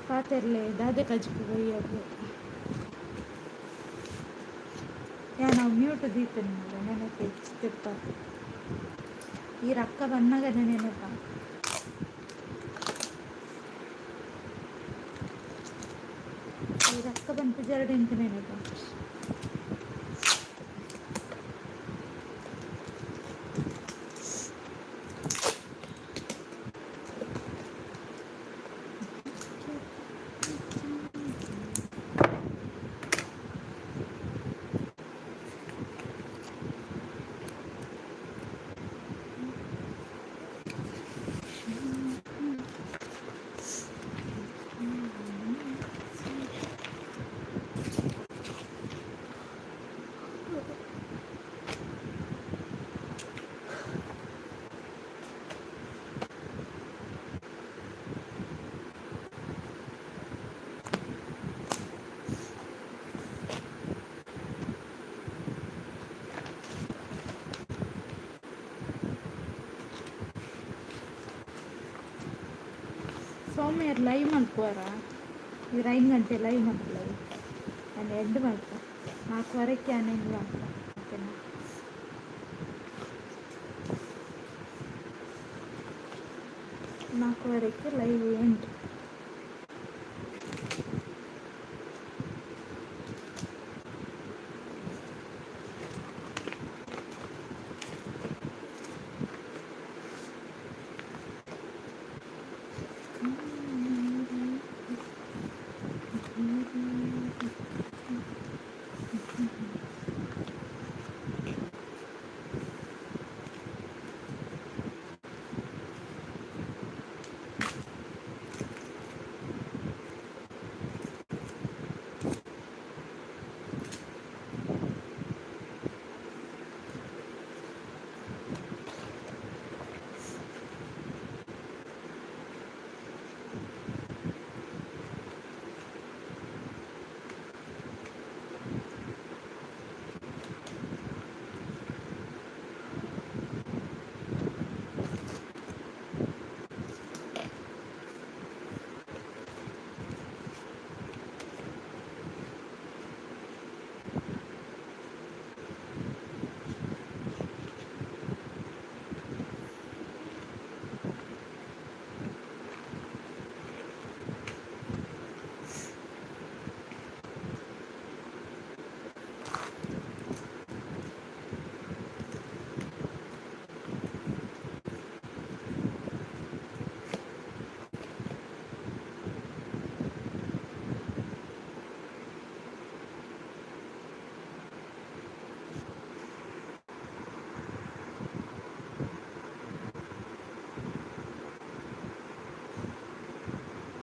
ಪಾತೆರ್ಲೆ. ದಾದೆ ಕಜಿಪು ಬಯ್ಯಗ್? ಯಾನ್ ಅವು ಮ್ಯೂಟ್ ದೀತೆನ್ ನೆನಪು ತೆಪ್ಪ. ಈ ರಕ್ಕ ಬನ್ನಗನೆ ನೆನಪ. ಈ ರಕ್ಕ ಬಂತು ಜರಡು ಎಂತ ನೆನಪ. ಸೌಮ್ಯರು ಲೈವ್ ಮಲ್ಪುವಾರ? ಇವ್ರು 5 ಗಂಟೆ ಲೈವ್ ಮಲ್ಪುಲೈ. ನಾನು ಎಂಡ್ ಮಲ್ಪ. 4:30ಕ್ಕೆ ನಾನು ಎಂಡ್ ಮಲ್ಪ, ಓಕೆನಾ? 4:30ಕ್ಕೆ ಲೈವ್ ಎಂಡ್.